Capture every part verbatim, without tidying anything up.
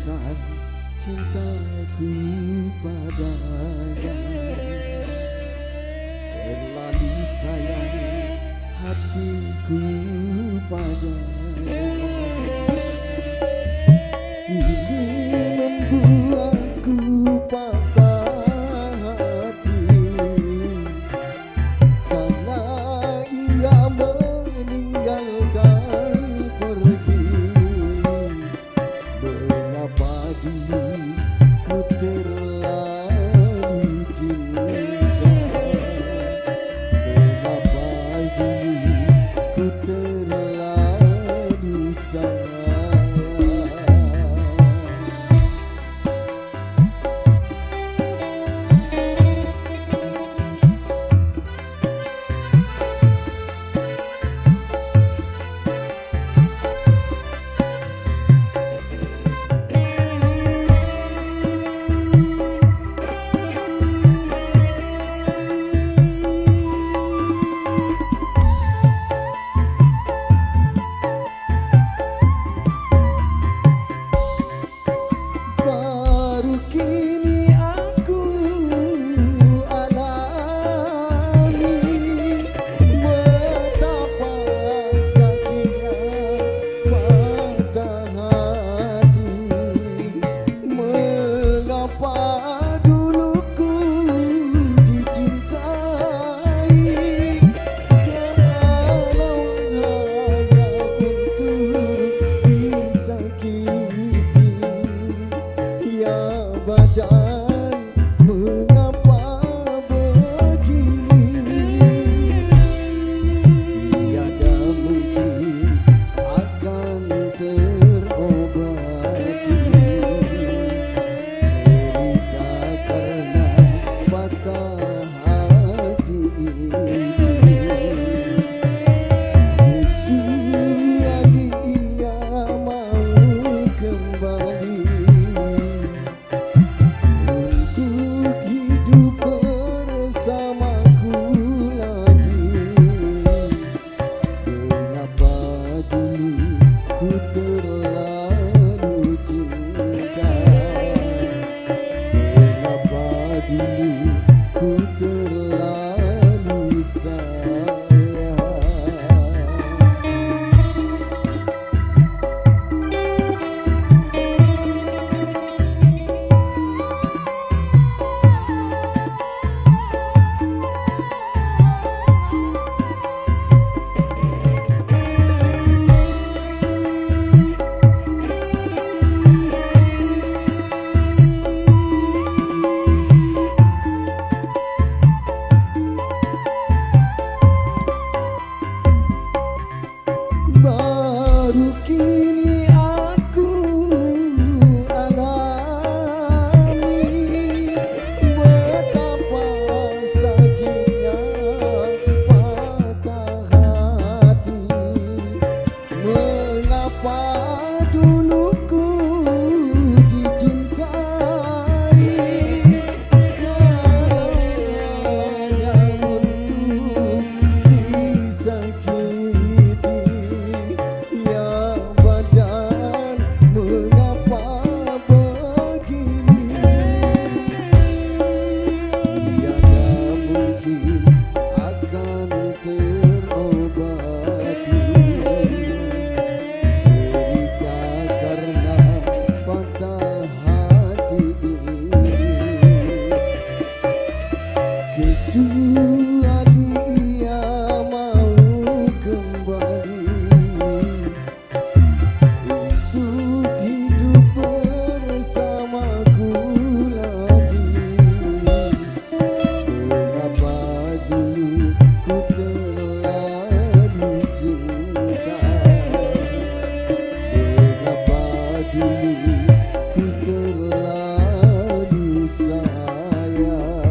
Cintaku padanya, terlalu sayang hatiku padanya. Ini membuatku patah hati karena ia meninggalkan pergi. Mengapa dulu ku terlalu cinta? Mengapa dulu ku terlalu sayang? Baru kini aku alami betapa sakitnya patah hati. Mengapa dulu ku dicintai, kalau hanya untuk disakiti? Ya badan, mengapa begini? Tiada mungkin akan terobati. Derita karena patah hati ini. Kecuali ia mau kembali untuk hidup bersamaku lagi. Mengapa dulu ku terlalu cinta? Mengapa dulu ku terlalu sayang? Baru kini aku alami betapa sakitnya patah hati. Mengapa dulu ku dicintai, kalau hanya untuk disakiti? Ya badan, mengapa begini? Tiada mungkin akan terobati derita karena patah hati ini. Kecuali ia mau kembali untuk hidup bersamaku lagi. Mengapa dulu ku terlalu cinta? Mengapa dulu ku terlalu sayang?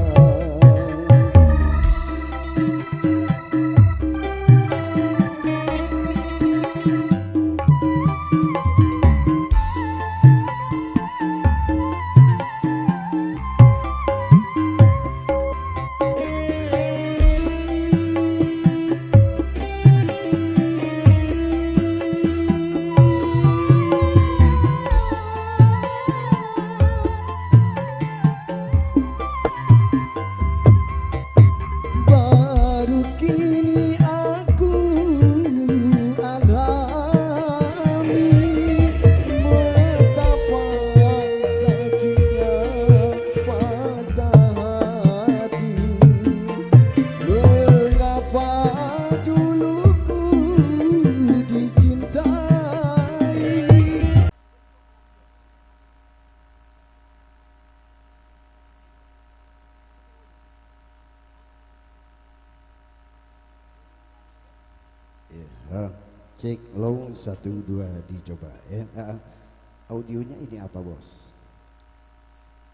Cek, long, satu, dua, dicoba, ya. Ah, ah. Audionya ini apa, Bos?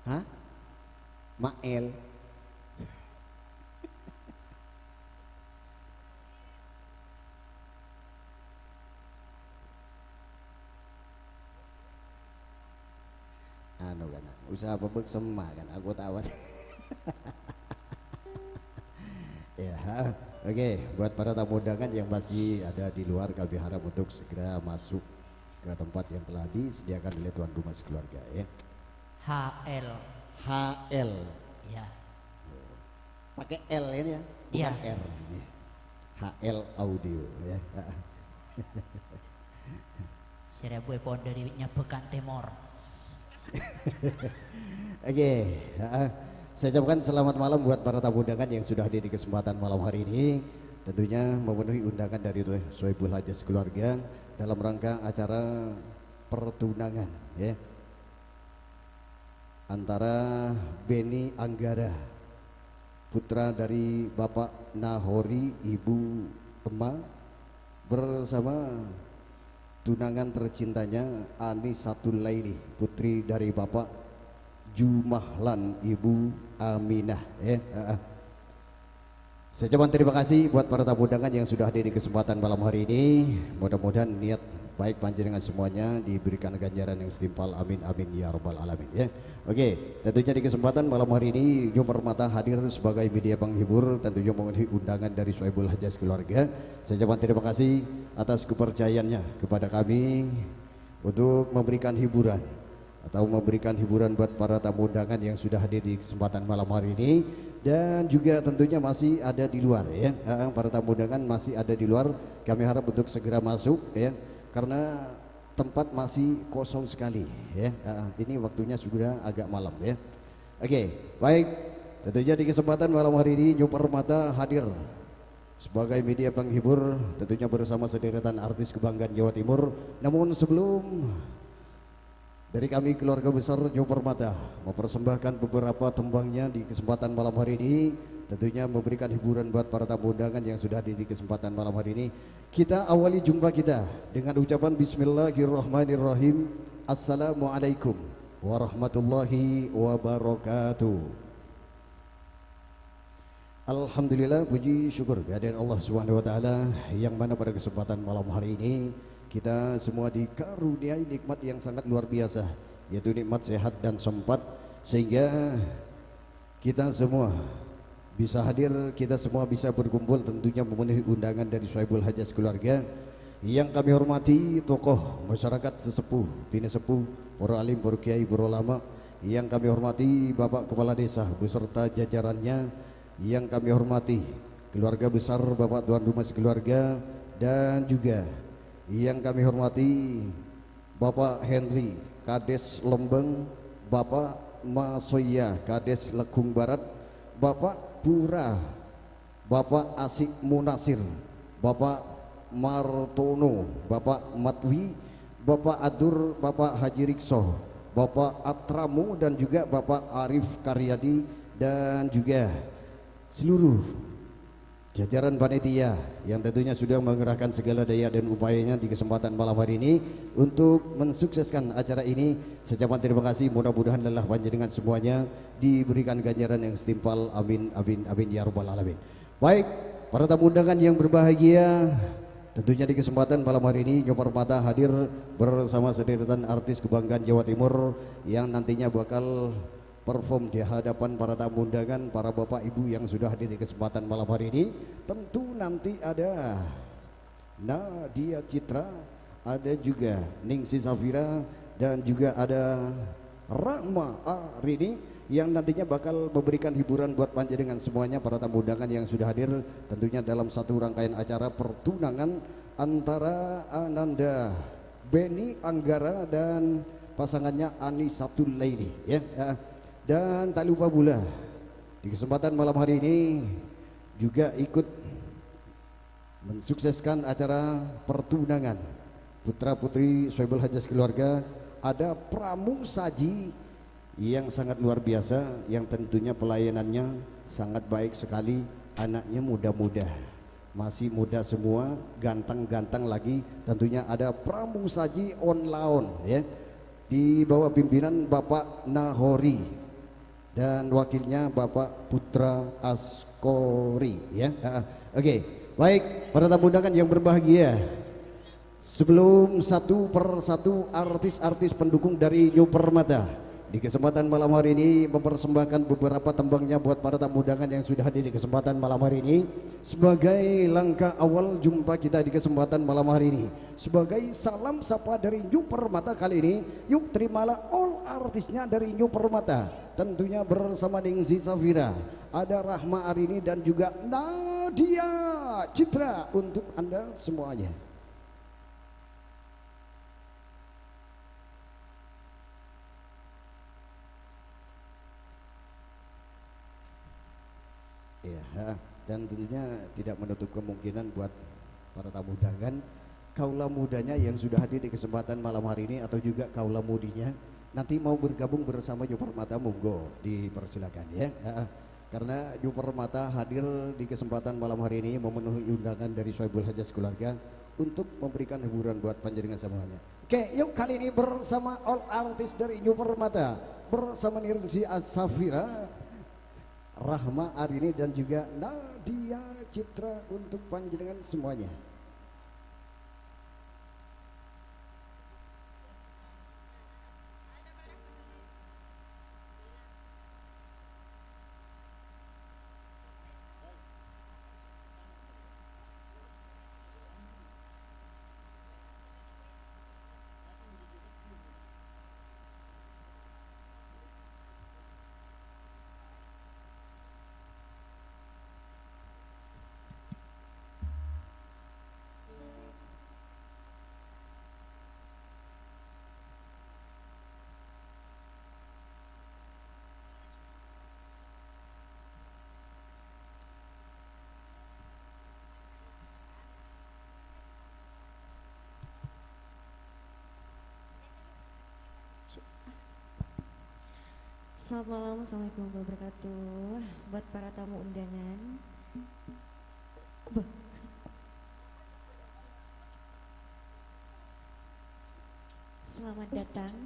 Hah? Mael? Anu kan, usaha pabek sema kan, aku tahu. Ya, oke, buat para tamu undangan yang masih ada di luar, kami harap untuk segera masuk ke tempat yang telah disediakan oleh tuan rumah sekeluarga, ya. H L. H L. Ya. Pakai L ini ya, bukan Iya. R. Iya. H L Audio, ya. Seribu pon dari Nyabekan Timur. Oke, heeh. Saya ucapkan selamat malam buat para tamu undangan yang sudah hadir di kesempatan malam hari ini. Tentunya memenuhi undangan dari Soebul Hajah sekeluarga dalam rangka acara pertunangan, ya. Antara Beni Anggara, putra dari Bapak Nahori, Ibu Emma, bersama tunangan tercintanya Anisatul Laili, putri dari Bapak Jumahlan, Ibu Aminah, ya. Heeh. Saya ucapkan terima kasih buat para tamu undangan yang sudah hadir di kesempatan malam hari ini. Mudah-mudahan niat baik panjenengan semuanya diberikan ganjaran yang setimpal. Amin, amin, ya rabbal alamin, ya. Oke, tentunya di kesempatan malam hari ini, Jumper Mata hadir sebagai media penghibur, tentunya memenuhi undangan dari Soebul Hajah sekeluarga. Saya ucapkan terima kasih atas kepercayaannya kepada kami untuk memberikan hiburan atau memberikan hiburan buat para tamu undangan yang sudah hadir di kesempatan malam hari ini, dan juga tentunya masih ada di luar, ya. Heeh, para tamu undangan masih ada di luar. Kami harap untuk segera masuk, ya, karena tempat masih kosong sekali, ya. Heeh, ini waktunya sudah agak malam, ya. Oke, baik. Tentunya di kesempatan malam hari ini, Jumper Mata hadir sebagai media penghibur, tentunya bersama sederetan artis kebanggaan Jawa Timur. Namun sebelum dari kami, keluarga besar New Permata, mempersembahkan beberapa tembangnya di kesempatan malam hari ini, tentunya memberikan hiburan buat para tamu undangan yang sudah hadir di kesempatan malam hari ini. Kita awali jumpa kita dengan ucapan Bismillahirrahmanirrahim. Assalamualaikum warahmatullahi wabarakatuh. Alhamdulillah, puji syukur kehadiran Allah Subhanahu wa Ta'ala, yang mana pada kesempatan malam hari ini kita semua dikaruniai nikmat yang sangat luar biasa, yaitu nikmat sehat dan sempat, sehingga kita semua bisa hadir, kita semua bisa berkumpul, tentunya memenuhi undangan dari Soebul Hajah sekeluarga, yang kami hormati tokoh masyarakat, sesepuh, bine sepuh, para alim, para kiai, para ulama, yang kami hormati Bapak Kepala Desa beserta jajarannya, yang kami hormati keluarga besar Bapak Tuan Rumah sekeluarga, dan juga yang kami hormati Bapak Henry, Kades Lembang, Bapak Masoya, Kades Legung Barat, Bapak Pura, Bapak Asik Munasir, Bapak Martono, Bapak Matwi, Bapak Adur, Bapak Haji Rikso, Bapak Atramu, dan juga Bapak Arif Karyadi, dan juga seluruh jajaran panitia yang tentunya sudah mengerahkan segala daya dan upayanya di kesempatan malam hari ini untuk mensukseskan acara ini. Saya ucapkan terima kasih, mudah-mudahan lelah panjenengan semuanya diberikan ganjaran yang setimpal. Amin, amin, amin, ya rabbal alamin. Baik, para tamu undangan yang berbahagia, tentunya di kesempatan malam hari ini, New Permata hadir bersama sederetan artis kebanggaan Jawa Timur yang nantinya bakal perform di hadapan para tamu undangan, para bapak ibu yang sudah hadir di kesempatan malam hari ini. Tentu nanti ada Nadia Citra, ada juga Ningsi Safira, dan juga ada Rahma Arini yang nantinya bakal memberikan hiburan buat panjenengan semuanya, para tamu undangan yang sudah hadir, tentunya dalam satu rangkaian acara pertunangan antara Ananda Beni Anggara dan pasangannya Anisatul Laili, ya. Ya. Dan tak lupa pula, di kesempatan malam hari ini juga ikut mensukseskan acara pertunangan putra putri Soebul Hajah keluarga, ada pramusaji yang sangat luar biasa, yang tentunya pelayanannya sangat baik sekali, anaknya muda-muda. Masih muda semua, ganteng-ganteng lagi. Tentunya ada Pramusaji On Laon, ya. Di bawah pimpinan Bapak Nahori. Dan wakilnya Bapak Putra Askori, ya. Heeh. Oke, baik, para tamu undangan yang berbahagia. Sebelum satu per satu artis-artis pendukung dari New Permata di kesempatan malam hari ini mempersembahkan beberapa tembangnya buat para tamu undangan yang sudah hadir di kesempatan malam hari ini, sebagai langkah awal jumpa kita di kesempatan malam hari ini. Sebagai salam sapa dari New Permata kali ini, yuk terimalah all artisnya dari New Permata. Tentunya bersama Ningsi Safira, ada Rahma Arini dan juga Nadia Citra untuk Anda semuanya. Iya, heeh. Dan tentunya tidak menutup kemungkinan buat para tamu undangan, kaula mudanya yang sudah hadir di kesempatan malam hari ini atau juga kaula mudinya nanti mau bergabung bersama New Permata, monggo dipersilakan, ya. Heeh. Karena New Permata hadir di kesempatan malam hari ini memenuhi undangan dari Sohibul Hajat sekeluarga untuk memberikan hiburan buat panjenengan semuanya. Oke, yuk kali ini bersama all artis dari New Permata, bersama Ningsi Safira, Rahma Arini dan juga Nadia Citra untuk panjenengan semuanya. Selamat malam, assalamualaikum warahmatullahi wabarakatuh. Buat para tamu undangan. Beuh. Selamat datang.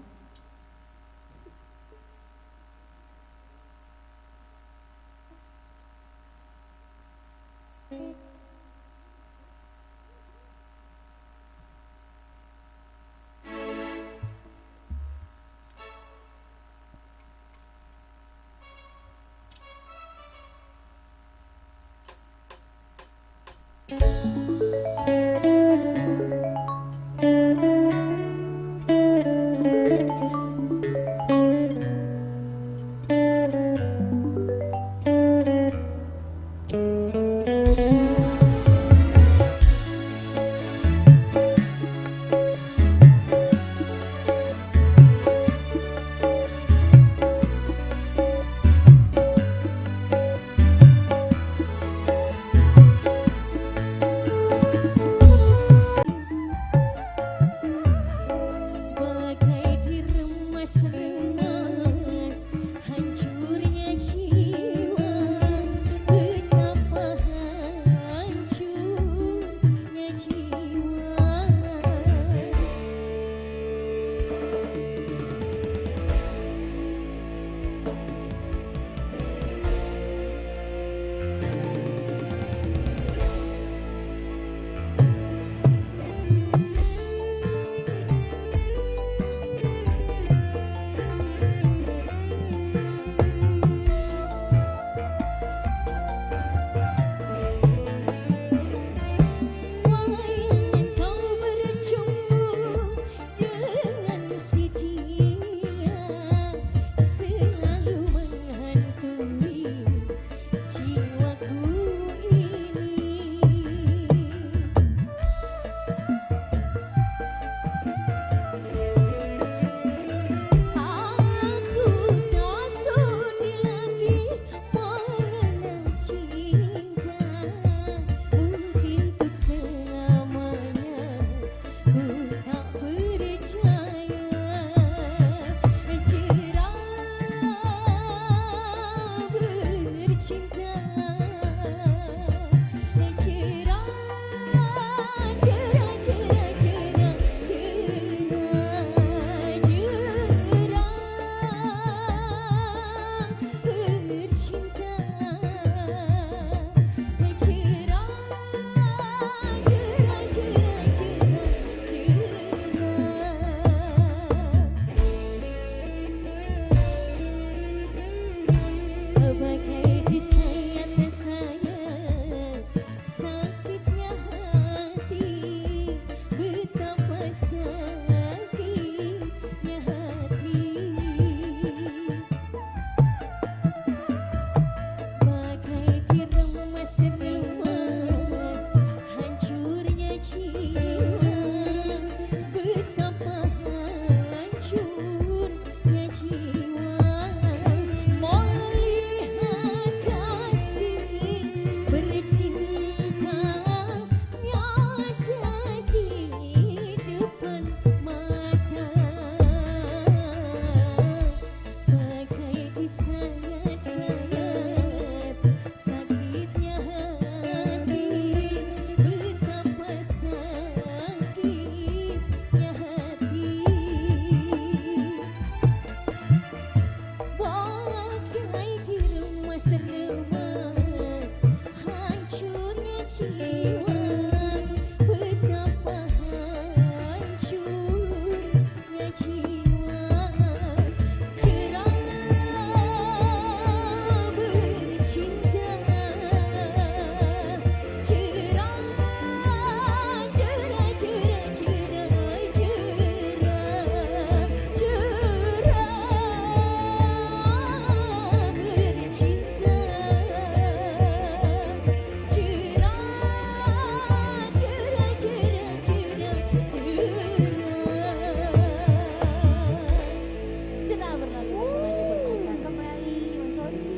Sudah berlalu, sudah diperkenalkan kembali, Mas Osi.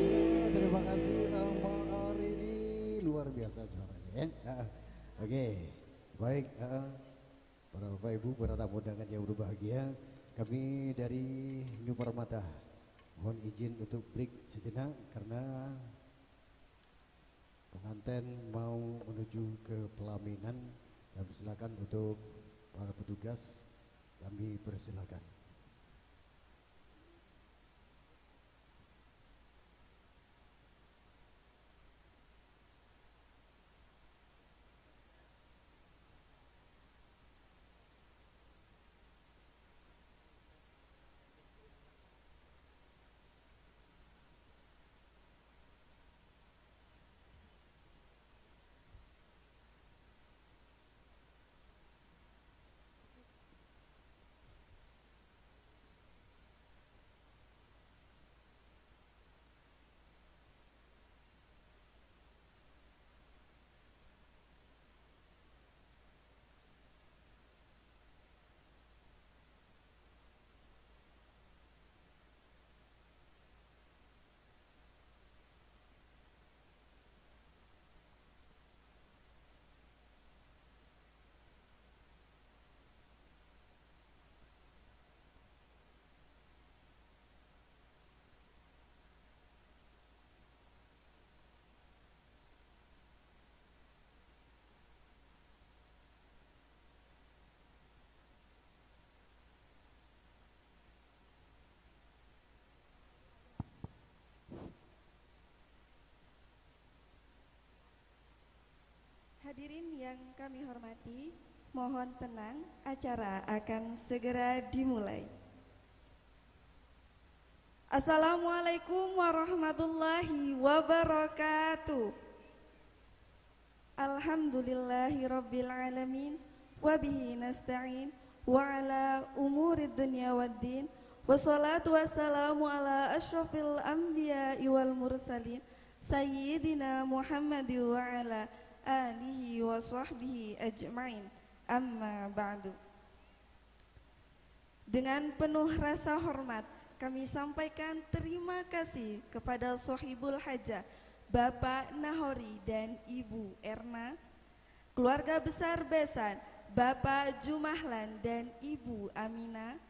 Terima kasih, Rama Arini. Luar biasa suaranya, ya. Heeh. Oke. Baik, heeh. Para Bapak Ibu, para tamu undangan yang berbahagia, kami dari New Permata mohon izin untuk break sejenak karena pengantin mau menuju ke pelaminan. Kami silakan untuk para petugas, kami persilakan. Hadirin yang kami hormati, mohon tenang, acara akan segera dimulai. Assalamualaikum warahmatullahi wabarakatuh. Alhamdulillahirabbil alamin, wa bihi nasta'in, wa ala umurid dunya waddin, wassalatu wassalamu ala asyrafil anbiya'i wal mursalin, Sayyidina Muhammad wa ala alihi wa sahbihi ajma'in. Amma ba'du. Dengan penuh rasa hormat, kami sampaikan terima kasih kepada Sohibul Hajah, Bapak Nahori dan Ibu Erna, keluarga besar besan, Bapak Jumahlan dan Ibu Amina,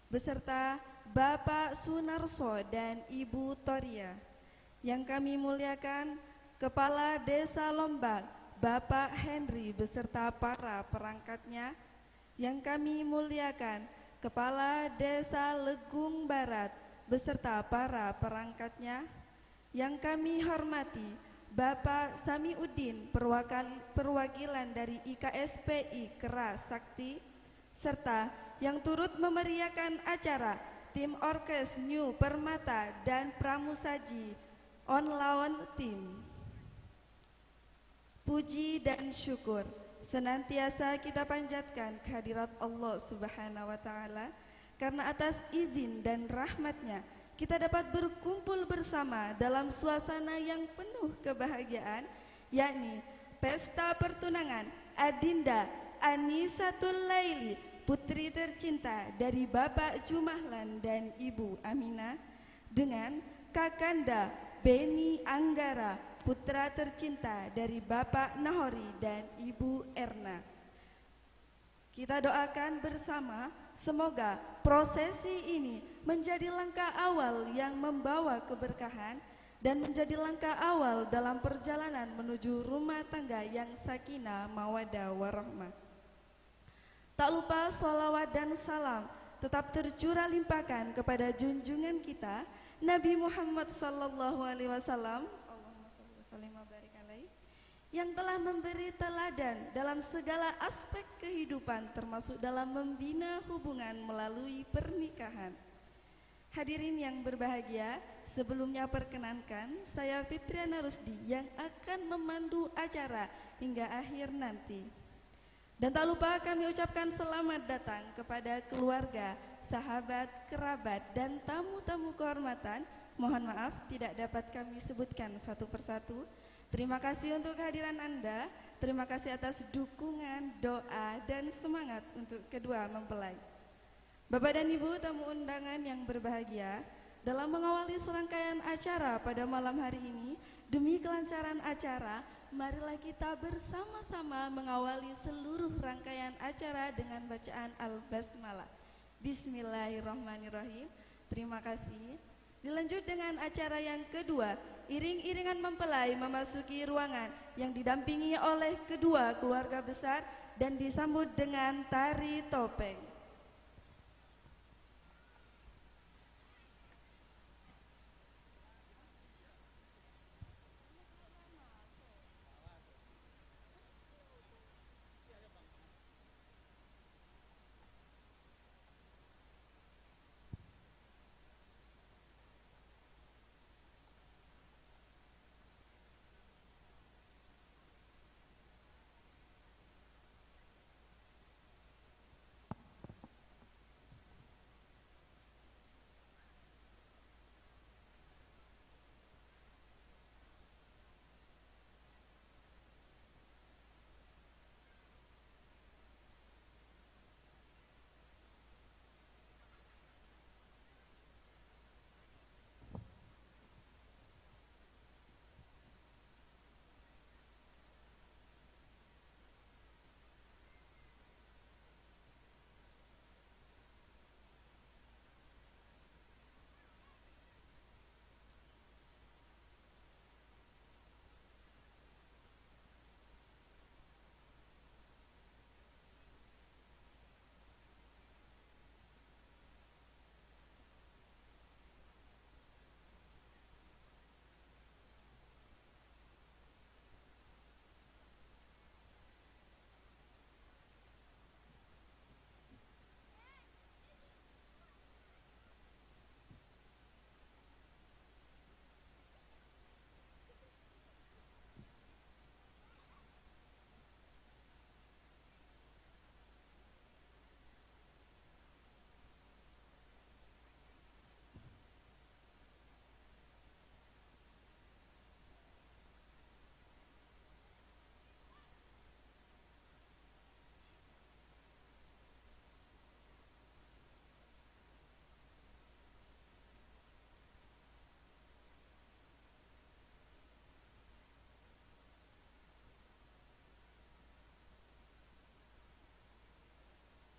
beserta Bapak Sunarso dan Ibu Toria. Yang kami muliakan, Kepala Desa Lombang, Bapak Henry beserta para perangkatnya. Yang kami muliakan, Kepala Desa Legung Barat beserta para perangkatnya. Yang kami hormati, Bapak Samiuddin, perwakal-, perwakilan dari I K S P I Keras Sakti, serta yang turut memeriahkan acara, tim orkes New Permata dan Pramusaji On Lawn Team. Puji dan syukur senantiasa kita panjatkan kehadirat Allah Subhanahu wa Ta'ala, karena atas izin dan rahmatnya kita dapat berkumpul bersama dalam suasana yang penuh kebahagiaan, yakni pesta pertunangan Adinda Anisatul Laili, putri tercinta dari Bapak Jumahlan dan Ibu Aminah, dengan Kakanda Beni Anggara, putra tercinta dari Bapak Nahori dan Ibu Erna. Kita doakan bersama, semoga prosesi ini menjadi langkah awal yang membawa keberkahan dan menjadi langkah awal dalam perjalanan menuju rumah tangga yang sakinah, mawaddah, warahmah. Tak lupa, sholawat dan salam tetap tercurah limpahkan kepada junjungan kita, Nabi Muhammad sallallahu alaihi wasallam. Allahumma shalli wa sallim wa barik alaih. yang telah memberi teladan dalam segala aspek kehidupan, termasuk dalam membina hubungan melalui pernikahan. Hadirin yang berbahagia, sebelumnya perkenankan, saya Fitriana Rusdi yang akan memandu acara hingga akhir nanti. Dan tak lupa kami ucapkan selamat datang kepada keluarga, sahabat, kerabat, dan tamu-tamu kehormatan. Mohon maaf, tidak dapat kami sebutkan satu persatu. Terima kasih untuk kehadiran Anda. Terima kasih atas dukungan, doa, dan semangat untuk kedua mempelai. Bapak dan Ibu tamu undangan yang berbahagia, dalam mengawali serangkaian acara pada malam hari ini, demi kelancaran acara, marilah kita bersama-sama mengawali seluruh rangkaian acara dengan bacaan Al-Basmalah. Bismillahirrahmanirrahim. Terima kasih. Dilanjut dengan acara yang kedua, iring-iringan mempelai memasuki ruangan yang didampingi oleh kedua keluarga besar dan disambut dengan tari topeng.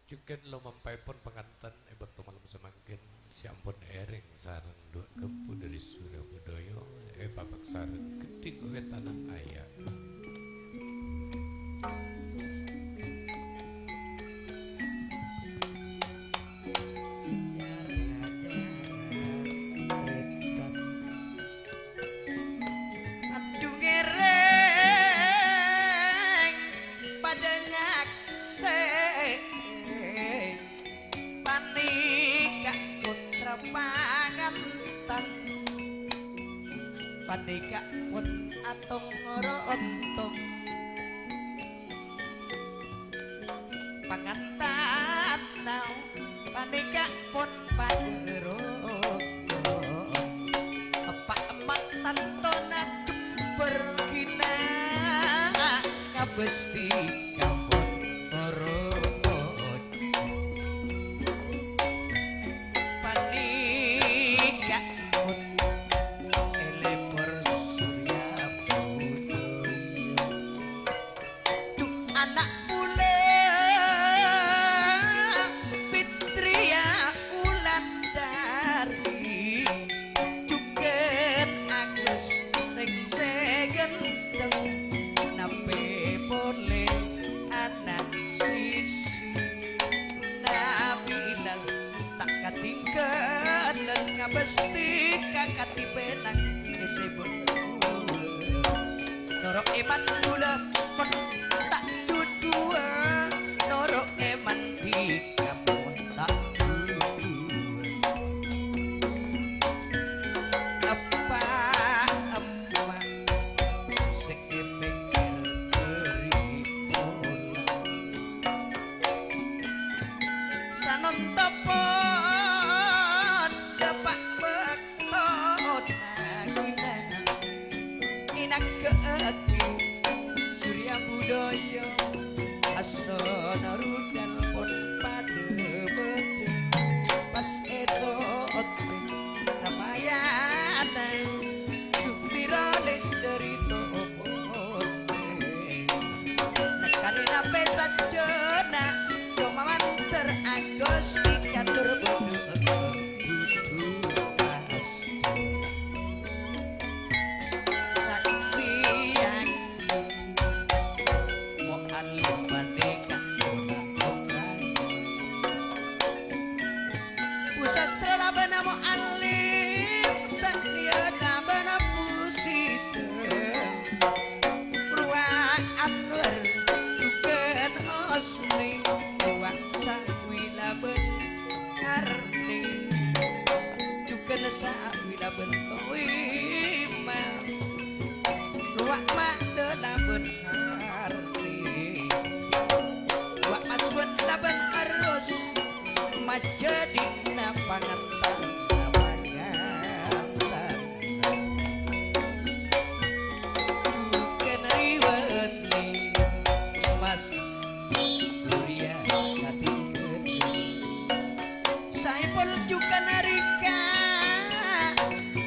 Jhughân lomampaèpon pangantan è bâkto malem samangkèn sè ampon èrèng sareng duwâ' ghâmpu dhâri Surabudaya, èpabâk sareng Gendhing Wetanan Aya. Adhu ngèrèng padâ nyaksè, panèka pottra pangantan, panèka pon atong rontong. Pangantan taon panèka pon padâ rontong. Eppa' emma' tantona jembhâr ghina, ngabâstè kampon rontong. Panèka pon èlèbur surya budaya. Dhu ana' bulâ, Pitriya Wulandari, jhughân Agus rèng sè ghânteng, napè polè ana' sisi. Nabilal ta' katinggalan, ngabâstè ka katèbhânan èsèbut. Noro' èman bulâ mon ta' duduwâ, noro' èman dhika mon ta' duduwâ. Eppa', eppa', sè èpèkkèr dhâri polana. Sanonto pon dâpa' bâk- Tona ghuna ènangghâ'aghi Surya Budaya, asona rudal pon padâ-padâ. Pas èso'ot Ramayana, Sukti ralis dhâri topon. Nekkanè napè sajjhâna, coma mandhâr Agusti katur bâdâ dudu pas. Saksèyaghi mo'allim panèka. Bu sastra labâna mo'allim, satèya labâna Bu Sita. Rowa Anwar jhughân Hosni, rowa Sawi labân Karni, jhughân Sawi labân Toima. Rowa Mada labân Harni, rowa Maswat labân Arus. Majâdina pangantan, pangantan. Jhughân Riwani, Mas Surya Satingkân. Saipul jhughân Rika,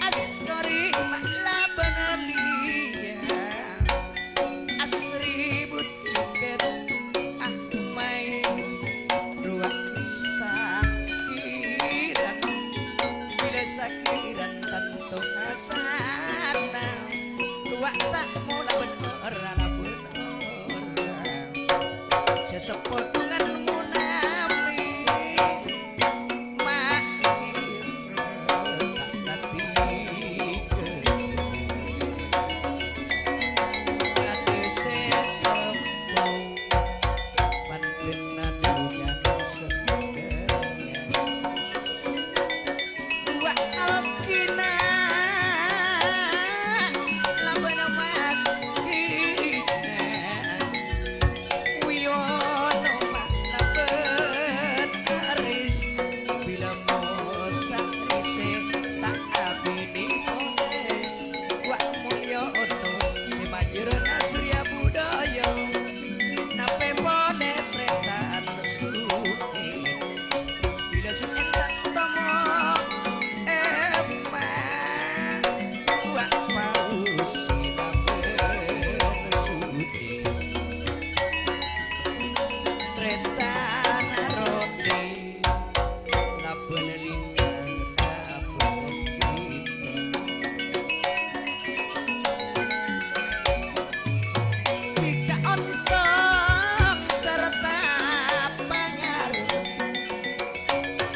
Astori ma' labân Lia. Asri bhujjughân Ahmai, rowa Sakiran. Bilâ Sakiran tanto asana, rowa Samo labân ora, labân ora. Sè seppo dhungan monami. Wiyana ma' labân aris, bilâ mosa rèsè ta' abinè polè. Wa' molja oto sè majârâna Surya Budaya, napè polè prènta su'è. Bilâ su'è ta' tomo, emma, wa' paus sè labân su'è. Trètana roti, labân lintang, labân bintang. Dhika ontong sarta pangaruh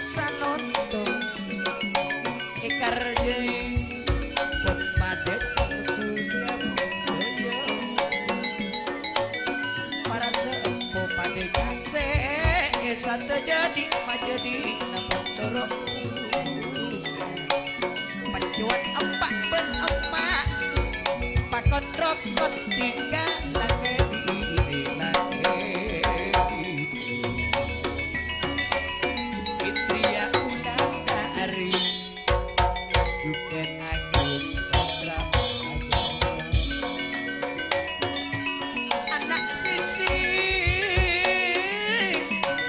sanonto èkarjâi, pon padâ Surya Budaya. Para seppo padâ kangsè'è, sadhâjâ dhi' majâdhi' napa toro'. Pancowat empa' bân emma', pakon rokon dhika lakè' binè lakè'. Fitriya Wulandari, jhughân Agus Putra. Ana' Sisi,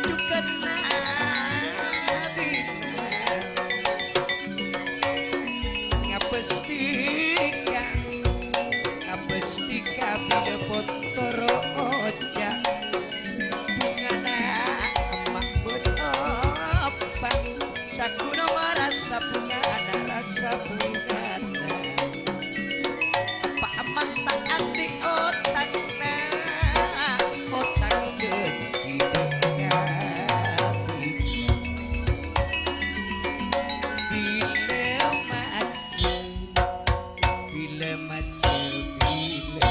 jhughân Nabina. Ngabâs dhika, ngabâs dhika bilâ potoro oca'. Bhungana emma' bân eppa', saghuna marasa bhungana rasa bhungana. Eppa' emma' ta' andi' otangnga, otang jhânjhi dhâ' ati. Bilâ majâ, bilâ majâ, bilâ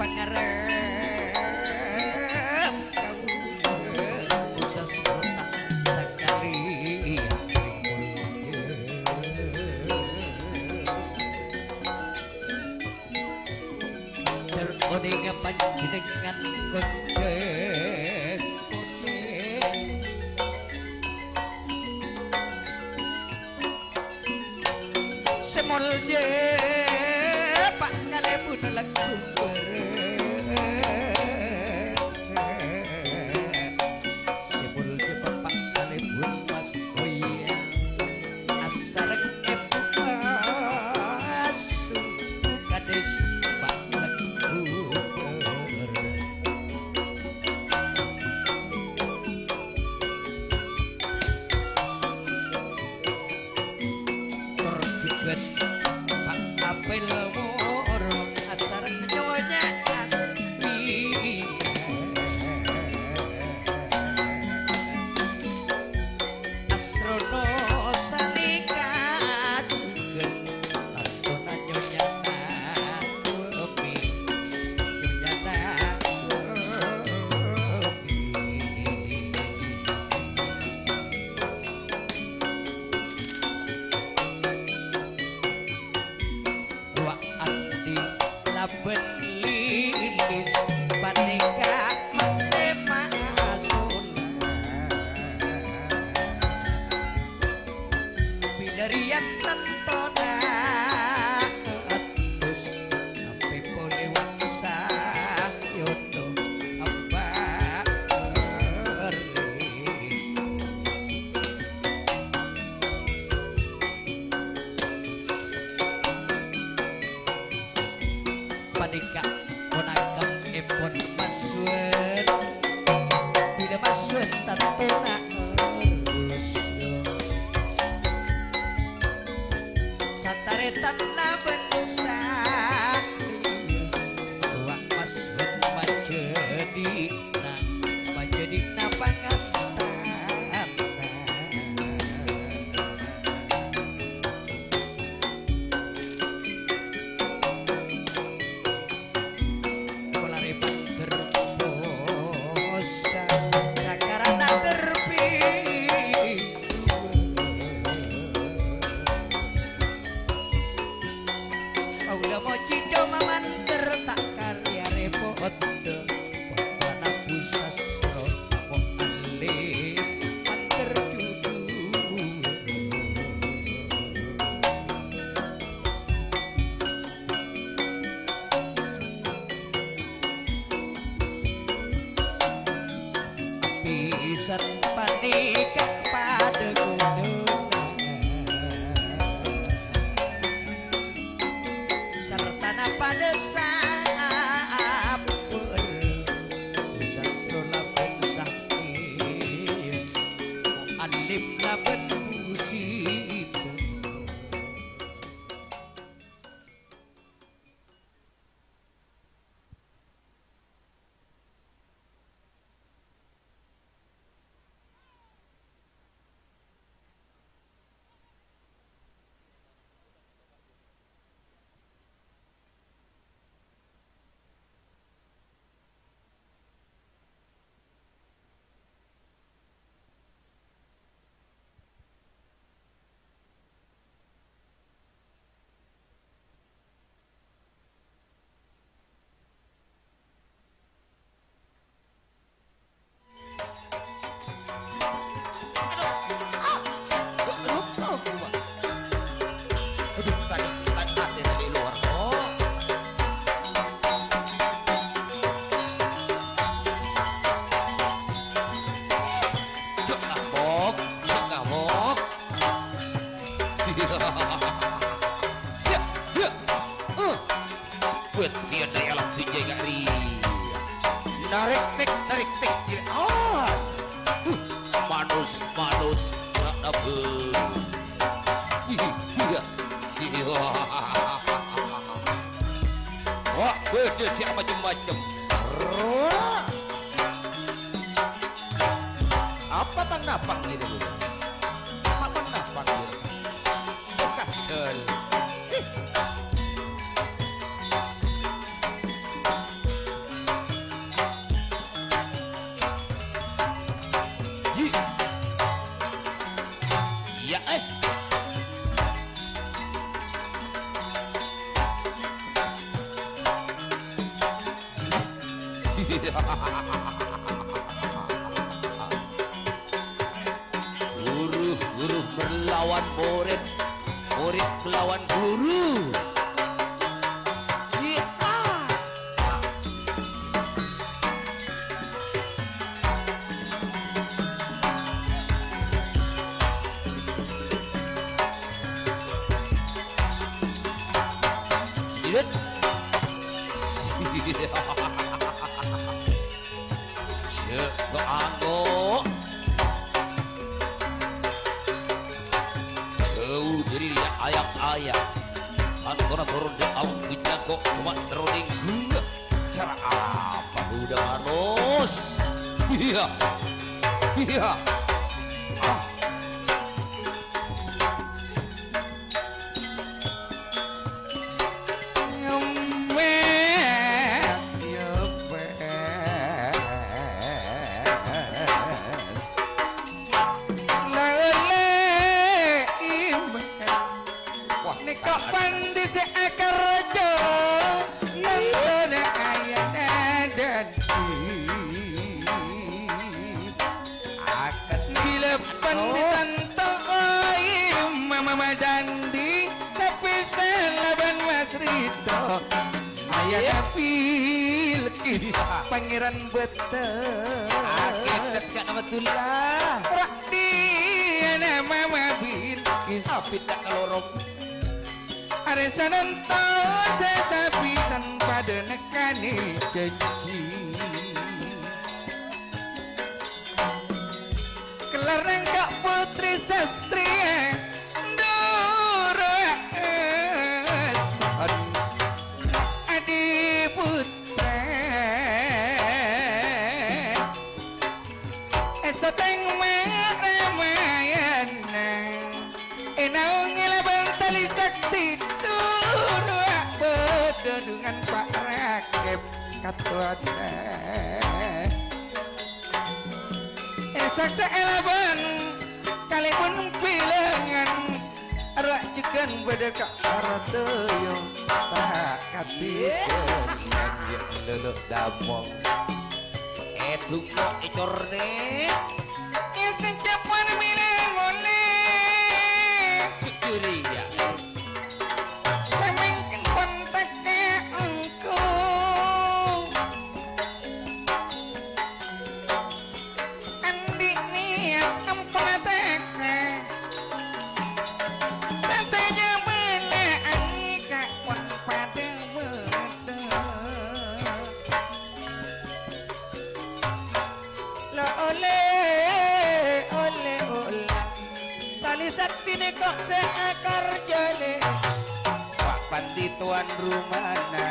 Pangarep kaulâ, sastra sakali. Ter onènga panjhennengngan konjhâng onèng. Sè molja Pa' Kalèbun lagghu bârâ'. Sè molja Pa' Kalèbun Mas Boya. Asareng Èbhu Asu Kadès Pa' lagghu bârâ'. Tor jhughân Pa' Apel Woro asareng Nyonya Asmi. Asrono sanèka jhughân tantona Nyonya Naomi. Nyonya Naomi. Wa' Andi labân Lilis panèka maksè maasona. Pinarèyan tantona adus, ampè polè wa' sayono abâ' ri. Panèka ponapa èpon Mas Wen. Bilâ Mas Wen tantona arus. Satarètan labân satriya. Wa' Mas Wen majâdina, majâdina pangantan. Pola rè mandhâr posa, kakarana terbi. Kaulâ mojhi coma mandhâr ta' karè arè poddhâ. Pottrana Bu Sasro, Mu'allim, mandhâr judhu. Bhisan panèka padâ kodhuna, sartana padâ sabbhâr, sasro labân sakti, alim labân musibâ. Siap, siap. Eh. Bâdhiyân dâri alam sunyi ka'dinto. Narèk pèk, narèk pèk. Ah. Uh, manus, manus, ra' nabâ. Ih, iyâ. Iyâ. Wah, bâdâ sè macem-macem. Roh. Apa tang napa ngènè, Bu? Apa tang napa ngènè? Bukan. Sih. Guru, guru berlawan murid, murid melawan guru. Iya. Iya. Jhâ' anggo. Jhâu dhâri rèya, ayang-ayang. Angkona toron dâ' alam bujâko coma terro nèng ghulâ. Cara apa budha manos? Iyâ. Iyâ. Ah. Ngembes, ya wes. Lele imbes. Wah, nèko pandhi sè akarja, tantona ayana dâddhi. Bilâ pandhi tanto, oi, mama madandhi, sapè sè labân Mas Rito. Ayana Bilqis, Pangèran Bâtâ. Akètes ka Abdullah. Rak diyâna mama Bilqis. Abit ka lorong. Arè sanonto sè sapisan padâ nèkanè jhânjhi. Kellar nèngka Putri Sastriya, duru eson Adiputra. Èsotèng ma' Ramayana. Ènaongè labân talè sakti, duru abâdâ dhungan Pa' Rakèb katowana. Èsaksè'è labân kalèbun bilângan, rak jhughân bâdâ ka' Artaya, ta' kadhi bângal, yâ, lolo damong. Èdhungo' ècorne. Èsencapan mèlè molè. Jhâriya. Samèngkèn pon tèka engko'. Andi' niyat ampon tèka. Sadhâjâ bâlâ'âni ka' pon padâ bâdâ. La olè, olè, ola. Talè sakti nèko sè akarja lè. Wa' pandhi towan rumana.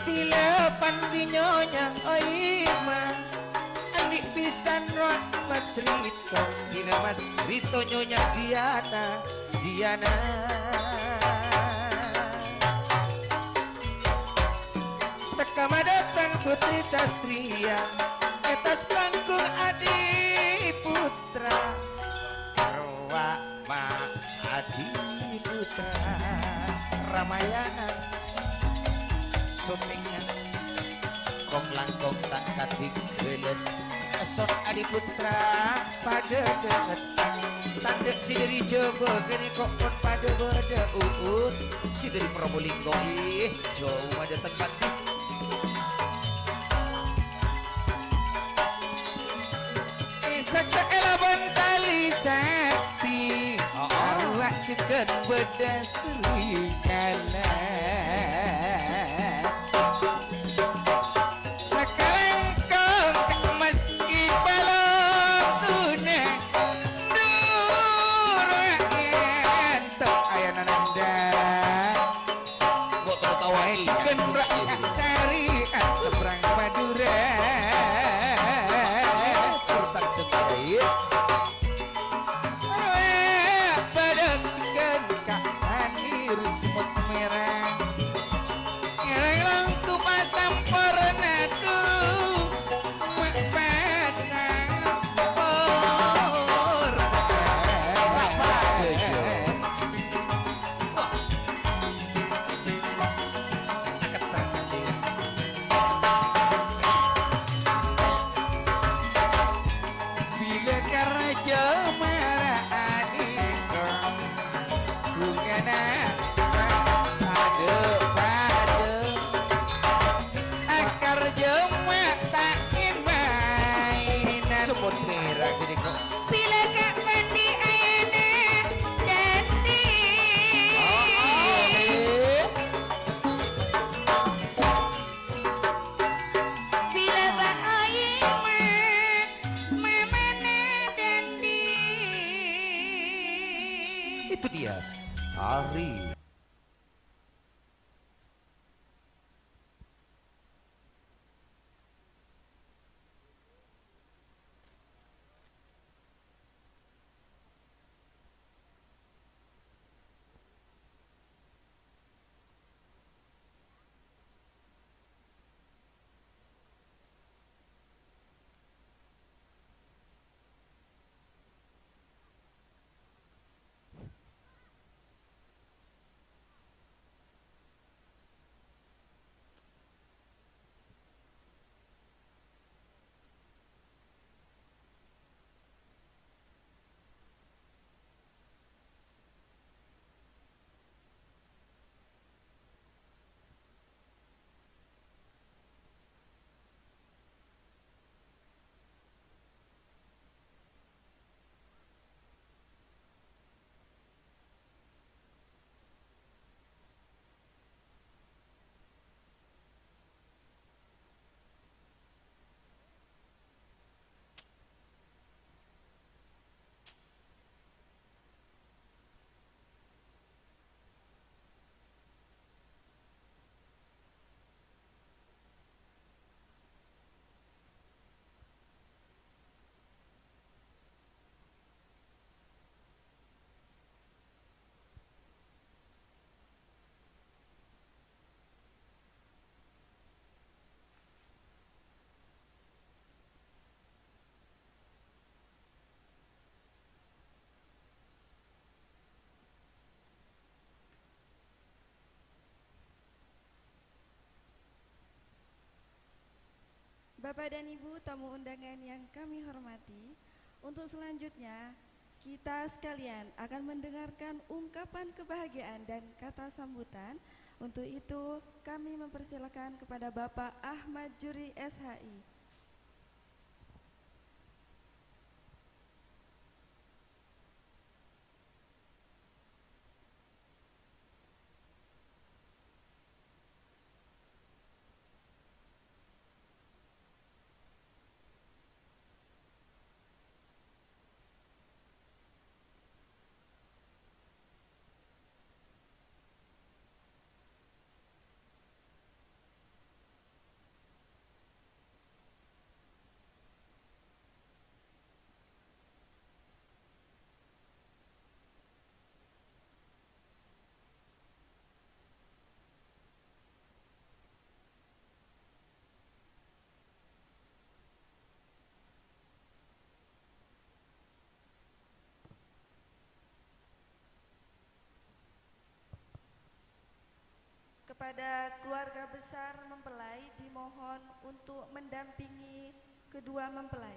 Bilâ pandhi nyonya, oi, ma. Andi' pisan rowa Mas Rito, dina Mas Rito nyonya Diana, Diana. Teka madâteng Putri Sastriya, è attas panggung Adiputra. Rowa Ma Adiputra Ramayana, syutingnga kong-langkong ta' kadhi bâlât. Èson Adiputra padâ dâ'. Tandhâ' sè dâri Jhâbâ ghânèka pon padâ bâdâ. Uut, sè dâri Probolinggo, ih, jhâu madâteng pati. Èsaksè'è labân talè sakti, oh, oh, arowa jhughân bâdâ serigala. Sakalangkong ka' maskè palongguna, duru ènto ayana nandhâ. Kok tertawa? Gendrak Sari, seberang Madura. Kurtang jenggai. Padang gendrak Sari, rusmut merah. Satria Ari. Bapak dan Ibu tamu undangan yang kami hormati, untuk selanjutnya kita sekalian akan mendengarkan ungkapan kebahagiaan dan kata sambutan. Untuk itu, kami mempersilakan kepada Bapak Ahmad Juri, S H I. Kepada keluarga besar mempelai dimohon untuk mendampingi kedua mempelai.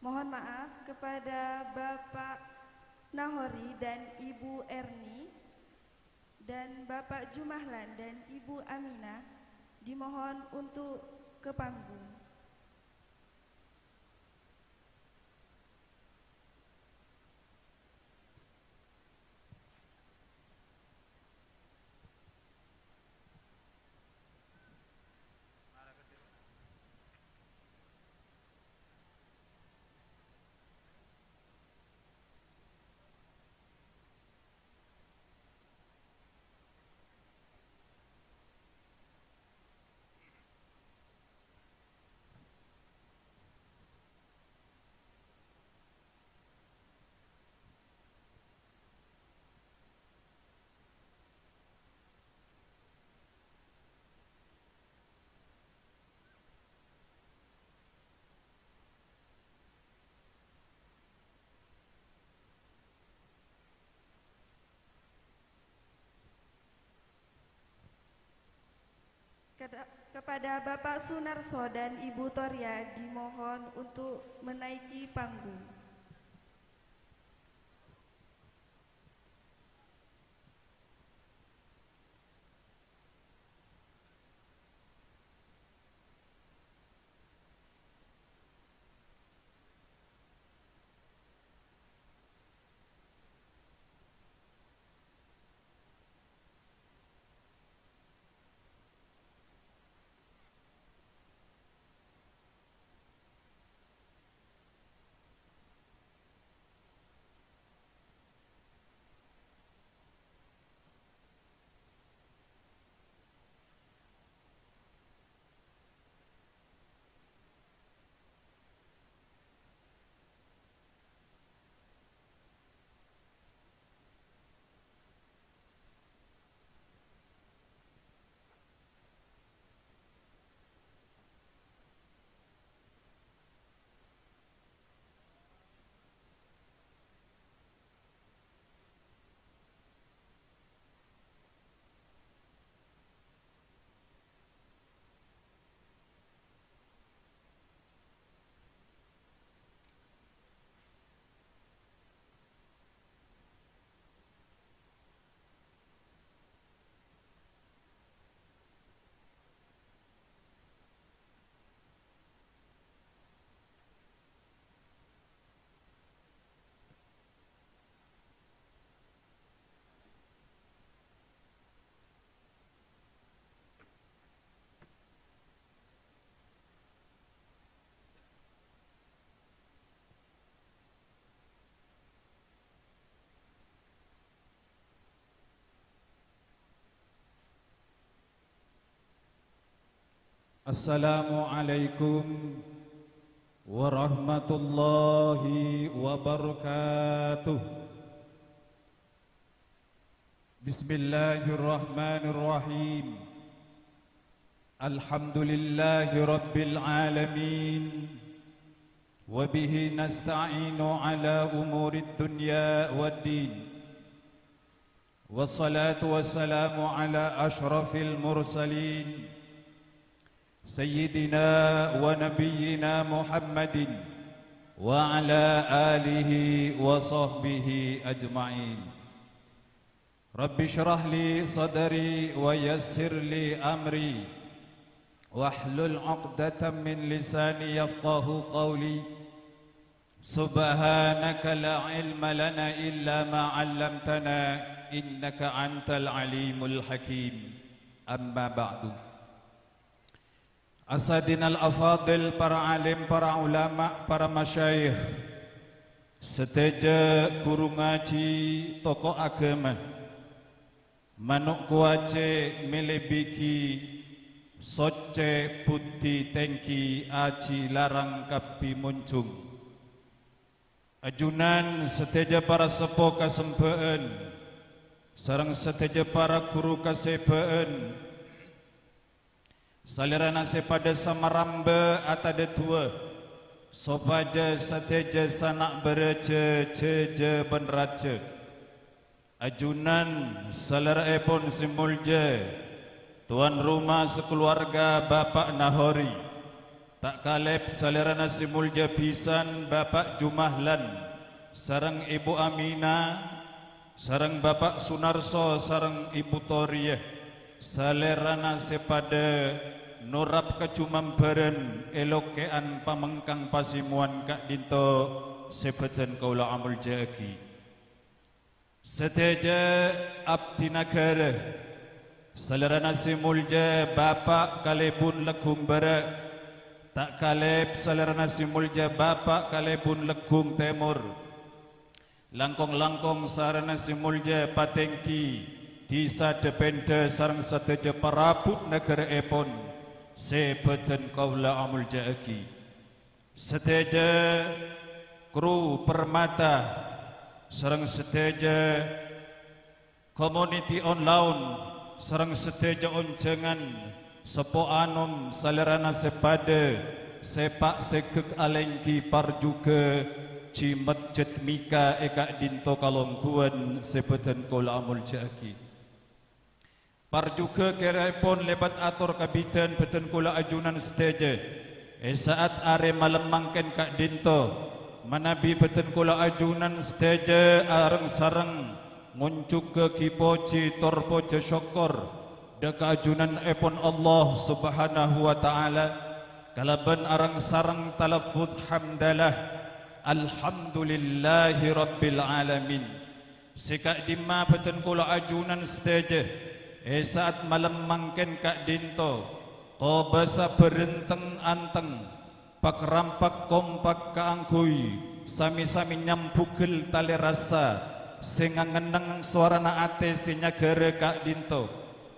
Mohon maaf kepada Bapak Nahori dan Ibu Erni, dan Bapak Jumahlan dan Ibu Aminah dimohon untuk ke panggung. Keda-, kepada Bapak Sunarso dan Ibu Toria dimohon untuk menaiki panggung. Assalamualaikum warahmatullahi wabarakatuh. Bismillahirrahmanirrahim. Alhamdulillahi rabbil alamin. Wa bihi nasta'inu ala umurid dunya wad din. Wassalatu wassalamu ala asyrafil mursalin, Sayyidina wa Nabiyyina Muhammadin, wa ala alihi wa sahbihi ajma'in. Rabbi syrah li sadri wa yassir li amri, wahlul 'uqdatam min lisani yafqahu qawli. Subhanaka la ilma lana illa ma 'allamtana, innaka antal alimul hakim. Amma ba'du. Asadinal afadil, para alim, para ulama, para masyayikh, sadhâjâ ghuru ngajhi, tokoh agama, mano' kowajè mèlè bigi, soccè buddhi tèngghi, ajhi larang kabbhi monjhung. Ajunan sadhâjâ para seppo kasembhâ'ân, sareng sadhâjâ para ghuru kasèbhâ'ân, salèrana sè padâ samarambâ atadâ duwâ, sopajâ sadhâjâ sana' bârâjâ, jhâjâ bân rajâ. Ajunan salèra'èpon sè molja, towan roma sakalowarga Bapa' Nahori, ta' kalèp salèrana sè molja bhisan Bapa' Jumahlan, sareng Èbhu Amina, sareng Bapa' Sunarso sareng Èbhu Toriyah, salèrana sè padâ norap kajumambhârân è lokè'an pamengkang pasèmowan ka'dinto sè bhâdhân kaulâ amolja'aghi. Sadhâjâ abdhi naghârâ, salèrana sè molja Bapa' Kalèbun Leggung Bârâ', ta' kalèp salèrana sè molja Bapa' Kalèbun Leggung Tèmor, langkong-langkong salèrana sè molja patèngghi dhisa Dâpèndhâ sareng sadhâjâ parabhut naghârâèpon sè bhâdhân kaulâ amolja'aghi. Sadhâjâ kru Permata sareng sadhâjâ community on loan sareng sadhâjâ onjhângan seppo anom salèrana sè padâ sèpa' sèghek alèngghi parjhughâ jhi' masjid Mika è ka'dinto kalongghuwân sè bhâdhân kaulâ amolja'aghi. Parjhughâ kèrèèpon lèbât ator kabidhân bhâdhân kaulâ ajunan sadhâjâ. È sa'at arè malem mangkèn ka'dinto, manabi bhâdhân kaulâ ajunan sadhâjâ areng-sareng ngonjhughâghi pojhi tor pojhâ sokkor dâ' ka ajunanèpon Allah Subhanahu wa Ta'ala, kalabân areng-sareng talaffuz hamdalah, "Alhamdulillahi Rabbil Alamin." Sè ka'dimma bhâdhân kaulâ ajunan sadhâjâ, è sa'at malem mangkèn ka'dinto, kobâsa bhârenteng-anteng, pak-rampak kompak kaangghuy sami-sami nyambhugel talè rassa sè ngangenneng sowarana atè sè nyaghârâ ka'dinto.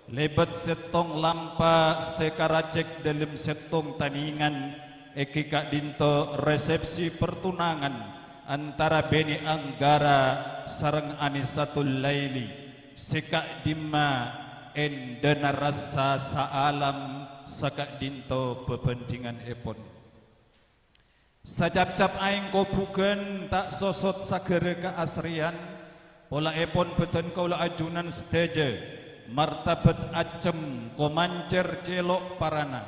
Lèbât sèttong lampa sè karacèk dâlem sèttong tanèngan, èngghi ka'dinto resepsi pertunangan antara Beni Anggara sareng Anisatul Laili, sè ka'dimma èndâna rassa saalam saka'dinto bhâbhândhinganèpon. Sacapcap aèng kobhugân ta' sosot saghârâ kaasrèyan, pola'èpon bhâdhân kaulâ ajunan sadhâjâ, martabhât ajhem komancèr cèlo' parana,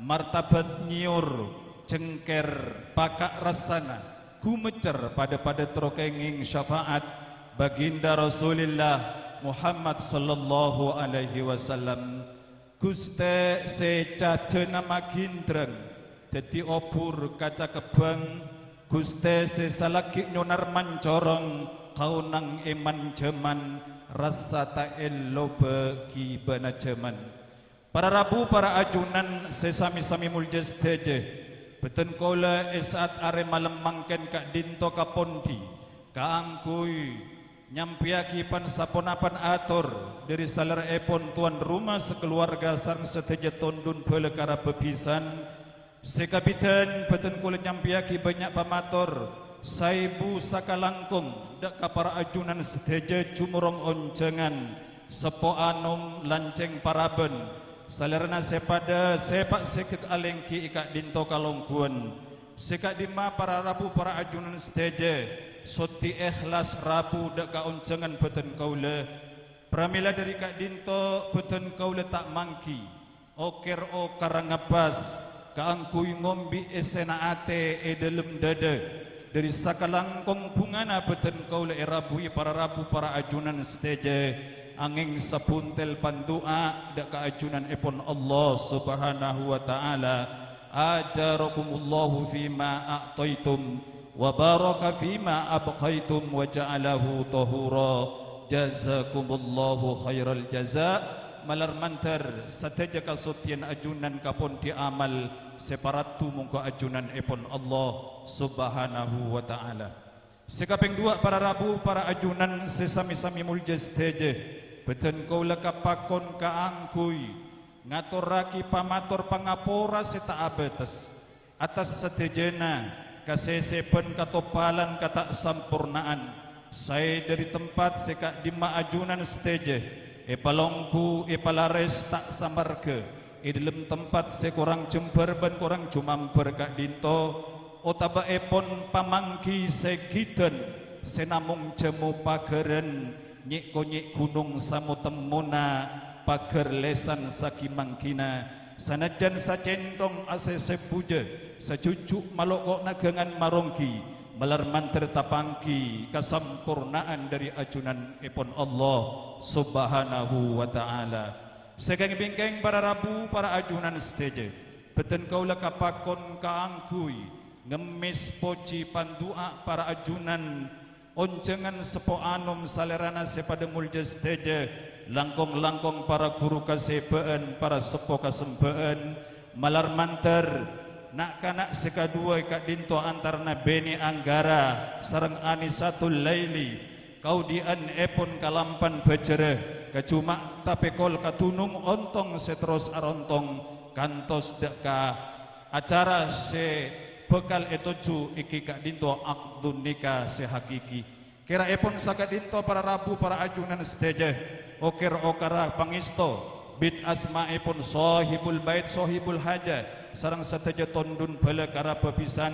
martabhât nyèyor jhengkèr paka' rassana, ghumeccer padâ-padâ terro kèngèng syafa'at Baginda Rasulillah Muhammad sallallahu alaihi wasallam. Ghustè sè cajâna maghindrâng, dhâddhi obhur kaca kebbhâng, Ghustè sè salaghi nyonar mancorong, kaonang è man-jhâman, rassa ta' èlobâ ghibâna jhâman. Para rabu, para ajunan sè sami-sami molja sadhâjâ, bhâdhân kaulâ è sa'at arè malem mangkèn ka'dinto kapondhi kaangghuy Nyampèyaghi pan-saponapan ator dhâri salèra'èpon towan roma sakaluwarga sareng sadhâjâ tondhun bhâlâ karabhâ bhisan. Sè kabidhân bhâdhân kaulâ nyampèyaghi bânnya' pamator, saèbu sakalangkong dhâ' ka para ajunan sadhâjâ jumorong onjhângan, seppo anom lancèng parabân, salèrana sè padâ sèpa' sèghek alèngghi è ka'dhinto kalongghuwân. Sè ka'dhimma para rabu para ajunan sadhâjâ, soddhi èhlas rabu dhâ' ka onjhângan bhâdhân kaulâ. Pramèla dhâri ka'dhinto bhâdhân kaulâ ta' mangghi, okèr-okara ngabâs kaangghuy ngombi èssèna atè è dhâlem dhâdhâ. Dhâri sakalangkong bhungana bhâdhân kaulâ èrabuwi para rabu para ajunan sadhâjâ, angèng sabhuntel pandu'a dhâ' ka ajunanèpon Allah Subhanahu wa Ta'ala. Ajarakumullahu fima a'taitum, wa baraka fima abqaitum, wa ja'alahu tahura. Jazakumullahu khairal jaza. Malar mandhâr sadhâjâ kasoddhiyân ajunan kaponḍi amal sè paraddu mongghu ajunanèpon Allah Subhanahu wa Ta'ala. Sè kapèng duwâ', para rabu, para ajunan sè sami-sami molja sadhâjâ, bhâdhân kaulâ kapakon kaangghuy ngatorraghi pamator pangapora sè ta' abâtes. Attas sadhâjâna kasèsèbhân katoppalan kata' samporna'an, saè dhâri tempat sè ka'dhimma ajunan sadhâjâ èpalongghu, èpalarès ta' samarghâ, è dhâlem tempat sè korang jembhâr bân korang jumambhâr ka'dhinto, otabâèpon pamangghi sè ghidhân sè namong jhâmo paghârân, nyè'-konyè' ghunong samo-temmona paghâr lèsan saghi-mangghina, sanajjân sacènthong asèsèbhujâ, sajhujhu' maloko' naghângan maronggi, malar mandhâr tapangghi kasamporna'an dhâri ajunanèpon Allah Subhanahu wa Ta'ala. Sè kèng-bingkèng para rabu, para ajunan sadhâjâ, bhâdhân kaulâ kapakon kaangghuy ngemmès pojhi pandu'a para ajunan, onjhângan seppo anom salèrana sè padâ molja sadhâjâ, langkong-langkong para ghuru kasèbâ'ân, para seppo kasembhâ'ân, malar mandhâr na'-kana' sè kaduwâ è ka'dhinto antarana Beni Anggara sareng Anisatul Laili, kaodi'ânèpon kalampan bhâjârâ, kajhumâ' tapèkol kadunung ontong sè terros arontong kantos dhâ' ka acara sè bhâkal ètojjhu èngghi ka'dhinto akdun nikah sè hakiki. Kèra'èpon saka'dhinto para rabu para ajunan sadhâjâ, okèr-okara pangèsto, bit asma'èpon Sohibul Bait, Sohibul Haja, sareng sadhâjâ tondhun bhâlâ karabhâ bhisan,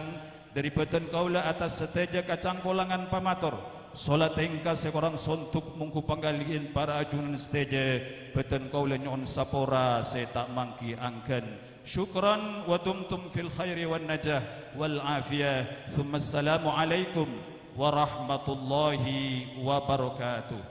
dhâri bhâdhân kaulâ attas sadhâjâ kacangkolangan pamator, sola tèngka sè korang sondhuk mongghu pangghâliyân para ajunan sadhâjâ, bhâdhân kaulâ nyo'on sapora sè ta' mangghi angghân. Syukran wa dumtum fil khairi wan najah wal afiyah. Tsumma assalamu alaikum warahmatullahi wabarakatuh.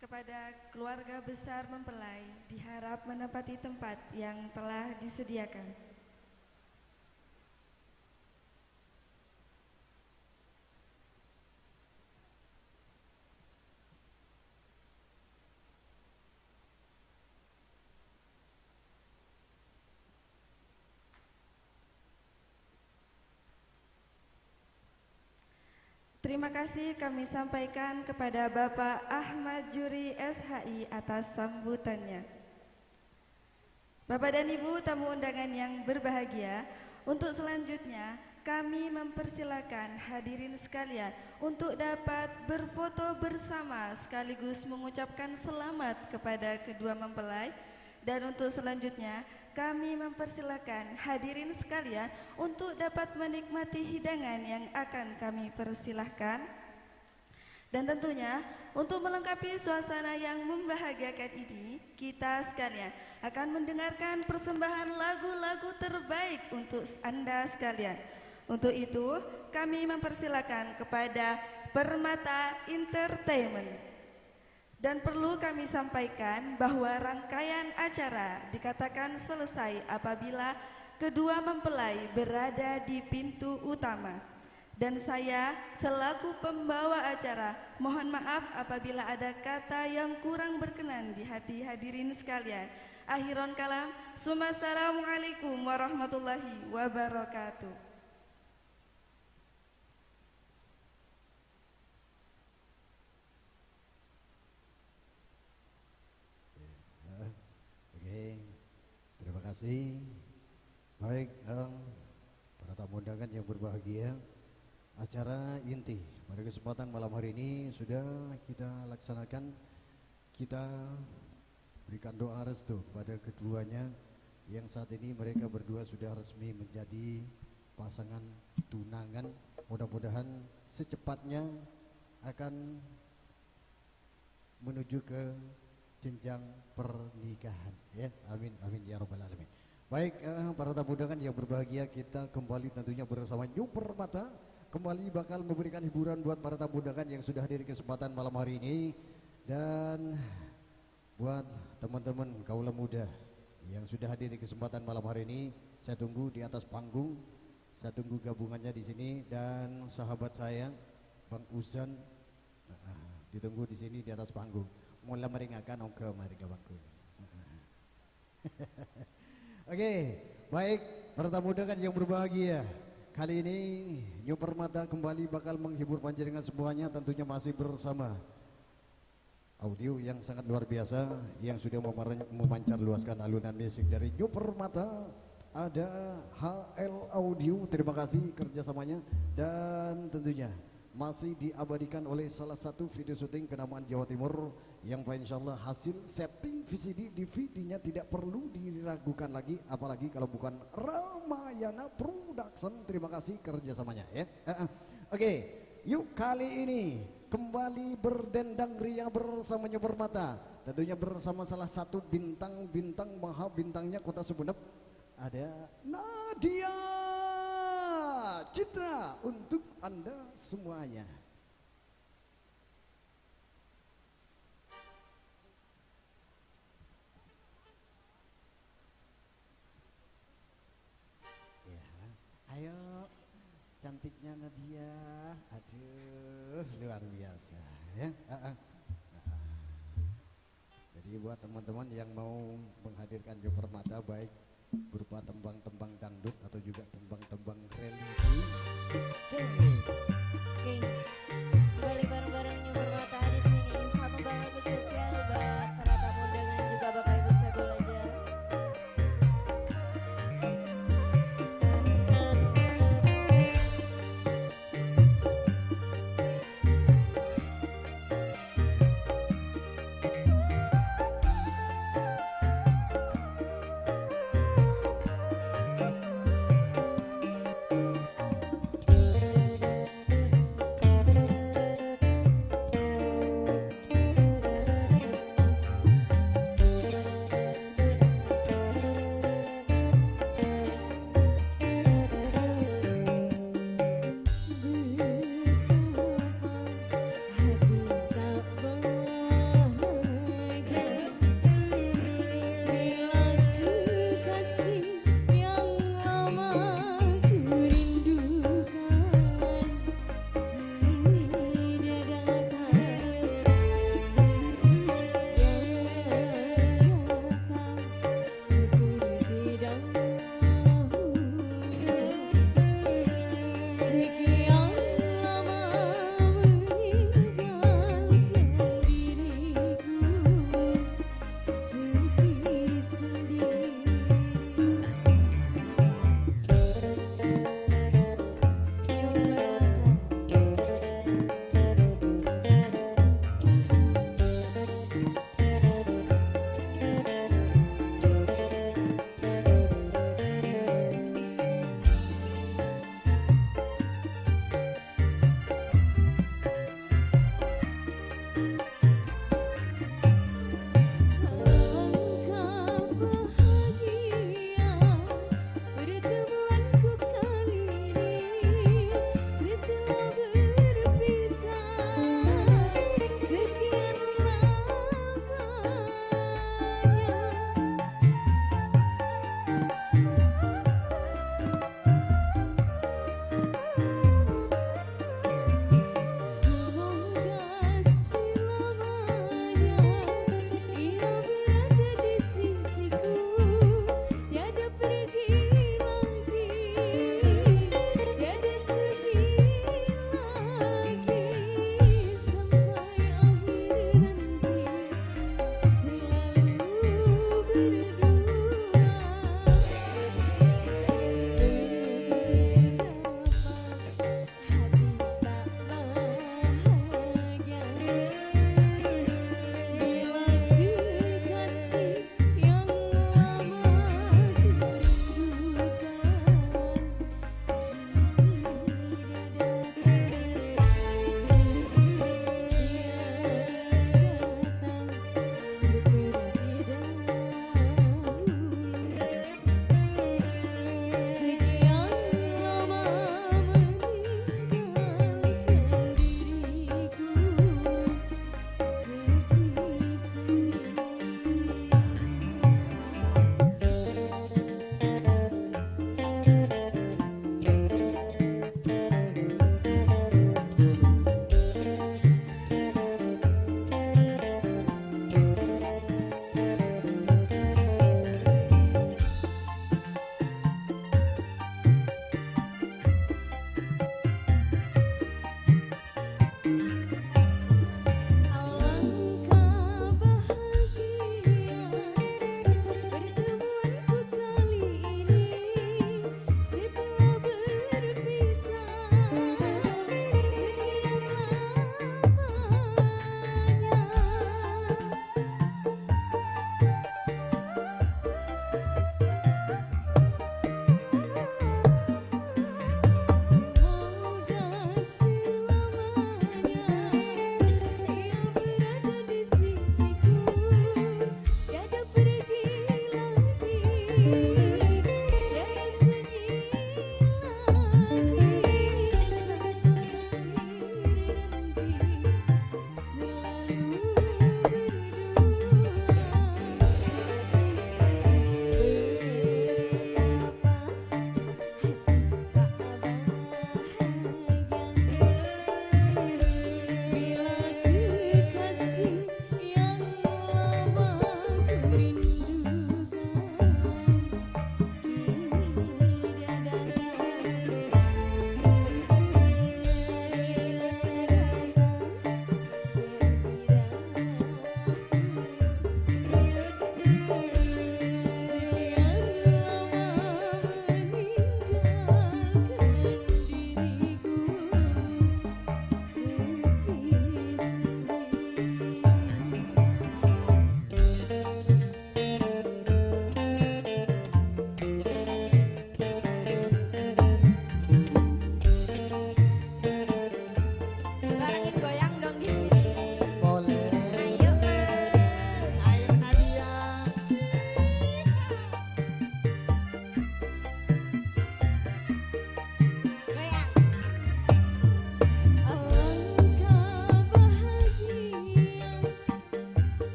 Kepada keluarga besar mempelai, diharap menempati tempat yang telah disediakan. Terima kasih kami sampaikan kepada Bapak Ahmad Juri, S H I, atas sambutannya. Bapak dan Ibu tamu undangan yang berbahagia, untuk selanjutnya kami mempersilakan hadirin sekalian untuk dapat berfoto bersama sekaligus mengucapkan selamat kepada kedua mempelai. Dan untuk selanjutnya, kami mempersilakan hadirin sekalian untuk dapat menikmati hidangan yang akan kami persilahkan. Dan tentunya, untuk melengkapi suasana yang membahagiakan ini, kita sekalian akan mendengarkan persembahan lagu-lagu terbaik untuk Anda sekalian. Untuk itu, kami mempersilakan kepada Permata Entertainment. Dan perlu kami sampaikan bahwa rangkaian acara dikatakan selesai apabila kedua mempelai berada di pintu utama. Dan saya, selaku pembawa acara, mohon maaf apabila ada kata yang kurang berkenan di hati hadirin sekalian. Akhirul kalam, tsummassalamualaikum warahmatullahi wabarakatuh. Oke, terima kasih. Baik, eh, para tamu undangan yang berbahagia, acara inti pada kesempatan malam hari ini sudah kita laksanakan. Kita berikan doa restu kepada keduanya yang saat ini mereka berdua sudah resmi menjadi pasangan tunangan. Mudah-mudahan secepatnya akan menuju ke jenjang pernikahan, ya. Amin, amin, ya rabbal alamin. Baik, eh, para tamu undangan yang berbahagia, kita kembali tentunya bersama New Permata kembali bakal memberikan hiburan buat para tamu undangan yang sudah hadir di kesempatan malam hari ini. Dan buat teman-teman kaula muda yang sudah hadir di kesempatan malam hari ini, saya tunggu di atas panggung. Saya tunggu gabungannya di sini dan sahabat saya, Bang Uzan, heeh, ditunggu di sini di atas panggung. Mula meringakan ongga mari ke panggung. Heeh. Oke, baik, para tamu undangan yang berbahagia. Kali ini New Permata kembali bakal menghibur panjenengan semuanya, tentunya masih bersama audio yang sangat luar biasa yang sudah memar-, memancar luaskan alunan musik dari New Permata. Ada H L Audio, terima kasih kerjasamanya. Dan tentunya masih diabadikan oleh salah satu video syuting kenamaan Jawa Timur yang, insya Allah, hasil setting V C D D V D-nya tidak perlu diragukan lagi, apalagi kalau bukan Ramayana Production. Terima kasih kerjasamanya, ya. Heeh. Oke, yuk, kali ini kembali berdendang ria bersama New Permata. Tentunya bersama salah satu bintang-bintang maha bintangnya Kota Sumenep. Ada Nadia Citra untuk Anda semuanya. Ya, ayo, cantiknya Nadia. Aduh, luar biasa, ya. Heeh. Heeh. Jadi, buat teman-teman yang mau menghadirkan New Permata, baik berupa tembang-tembang dangdut atau juga tembang-tembang religi. Oke. Oke. Kembali bareng-bareng New Permata di sini. Satu tembang lagu spesial buat para tamu undangan juga Bapak Ibu sekalian.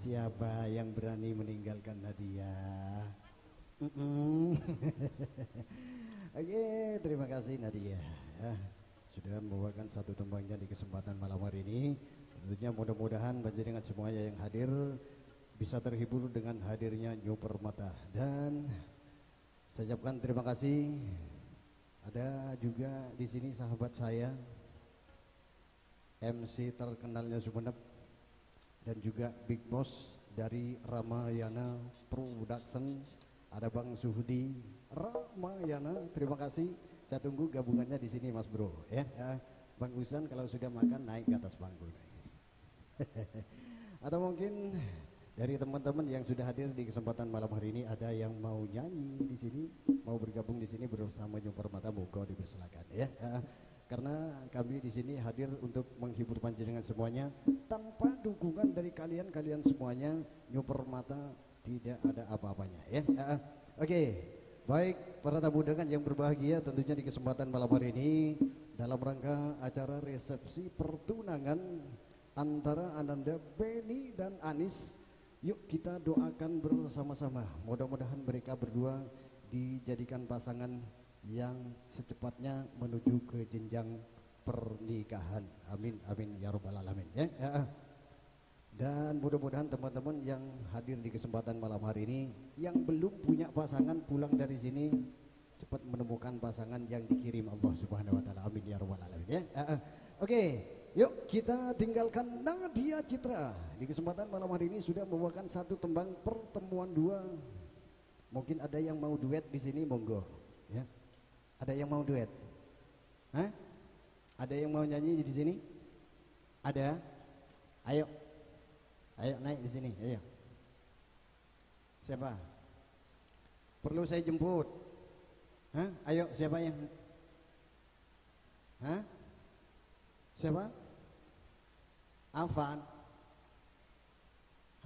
Siapa yang berani meninggalkan Nadia? Mm-mm. Oke, terima kasih Nadia, ya, sudah membawakan satu tembangnya di kesempatan malam hari ini. Tentunya mudah-mudahan panjenengan semuanya yang hadir bisa terhibur dengan hadirnya New Permata. Dan saya ucapkan terima kasih. Ada juga di sini sahabat saya, M C terkenalnya Sumenep, dan juga Big Boss dari Ramayana Production. Ada Bang Suhdi, Ramayana. Terima kasih. Saya tunggu gabungannya di sini, Mas Bro. Ya, ya. Bang Usan kalau sudah makan, naik ke atas panggung. Atau mungkin dari teman-teman yang sudah hadir di kesempatan malam hari ini, ada yang mau nyanyi di sini, mau bergabung di sini bersama New Permata, monggo dipersilakan, ya. Karena kami di sini hadir untuk menghibur panjenengan semuanya. Tanpa dukungan dari kalian-kalian semuanya, New Permata tidak ada apa-apanya, ya. Oke, baik, para tamu undangan yang berbahagia, tentunya di kesempatan malam hari ini, dalam rangka acara resepsi pertunangan antara Ananda, Benny, dan Anis, yuk kita doakan bersama-sama. Mudah-mudahan mereka berdua dijadikan pasangan yang secepatnya menuju ke jenjang pernikahan. Amin, amin, ya robbal alamin, ya. Ya. Dan mudah-mudahan teman-teman yang hadir di kesempatan malam hari ini, yang belum punya pasangan, pulang dari sini cepat menemukan pasangan yang dikirim Allah Subhanahu wa Ta'ala. Amin, ya robbal alamin, ya. Ah, ah. Oke, yuk kita tinggalkan Nadia Citra. Di kesempatan malam hari ini sudah membawakan satu tembang pertemuan dua. Mungkin ada yang mau duet di sini, monggo. Ya. Ada yang mau duet? Hah? Ada yang mau nyanyi di sini? Ada? Ayo. Ayo naik di sini, ayo. Siapa? Perlu saya jemput? Hah? Ayo, siapa yang? Hah? Siapa? Afan?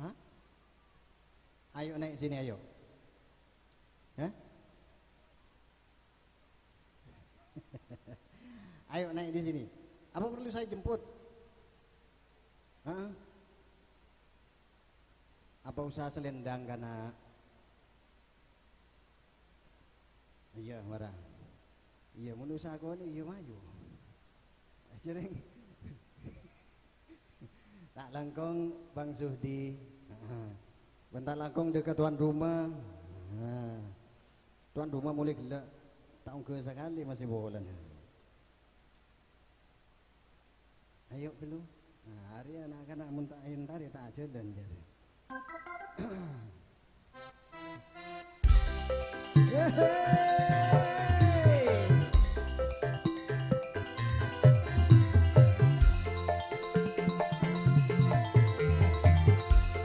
Hah? Ayo naik sini, ayo. Hah? Ayo naik di sini. Apa perlu saya jemput? Hah? Apa usah selendang kana? Iya, mara. Iya, mun usah kone, iya, mayu. Jering. Tak langkong Bang Suhdi. Heeh. Bentar langkong dekat tuan rumah. Nah. Tuan rumah mulai gelak. Tak ongga sekali masih bolan. Ayo, kelu. Nah, hari anak-anak mun tak entar ya tak jalan, jare.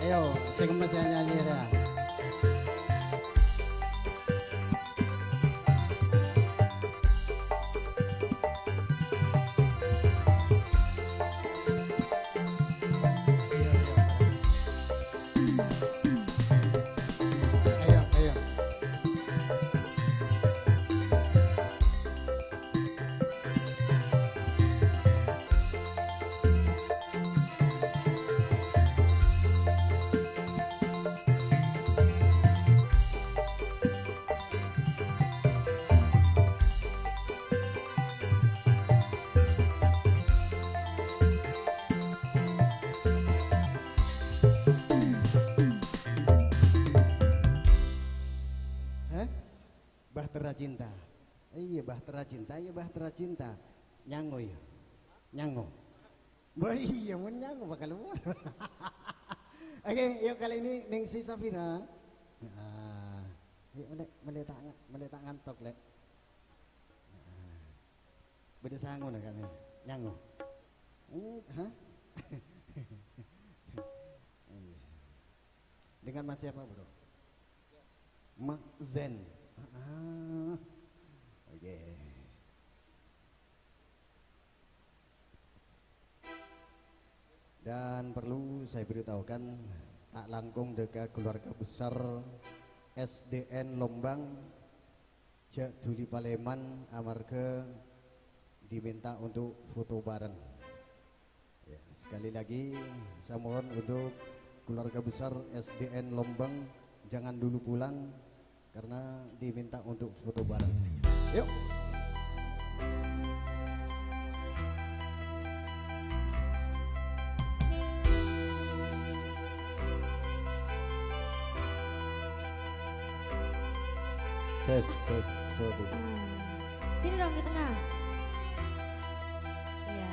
Ayo, sing masih nyanyi ya. Hah? Bahtera Cinta. Iya, Bahtera Cinta, iya, Bahtera Cinta. Nyango ya? Nyango. Wah, iya, mun nyango bakal luar. Oke, yuk kali ini Ningsih Safira. Nah, yuk, mele', mele' ta' nga-, mele' ta' ngantok, Lè'. Nah, bâdâ sango na kan, nyango. Hmm, hah? Iya. Dengan Mas siapa, Bro? Mak Zen. Ah, oke. Dan perlu saya beritahukan, tak langkong dâ' ka keluarga besar S D N Lombang, jhâ' dhuli palèman amarghâ diminta untuk foto bareng. Ya, sekali lagi, saya mohon untuk Keluarga besar S D N Lombang, jangan dulu pulang karena diminta untuk foto bareng. Yuk. Tes, tes, satu. Hmm. Sini dong, ke tengah. Iya.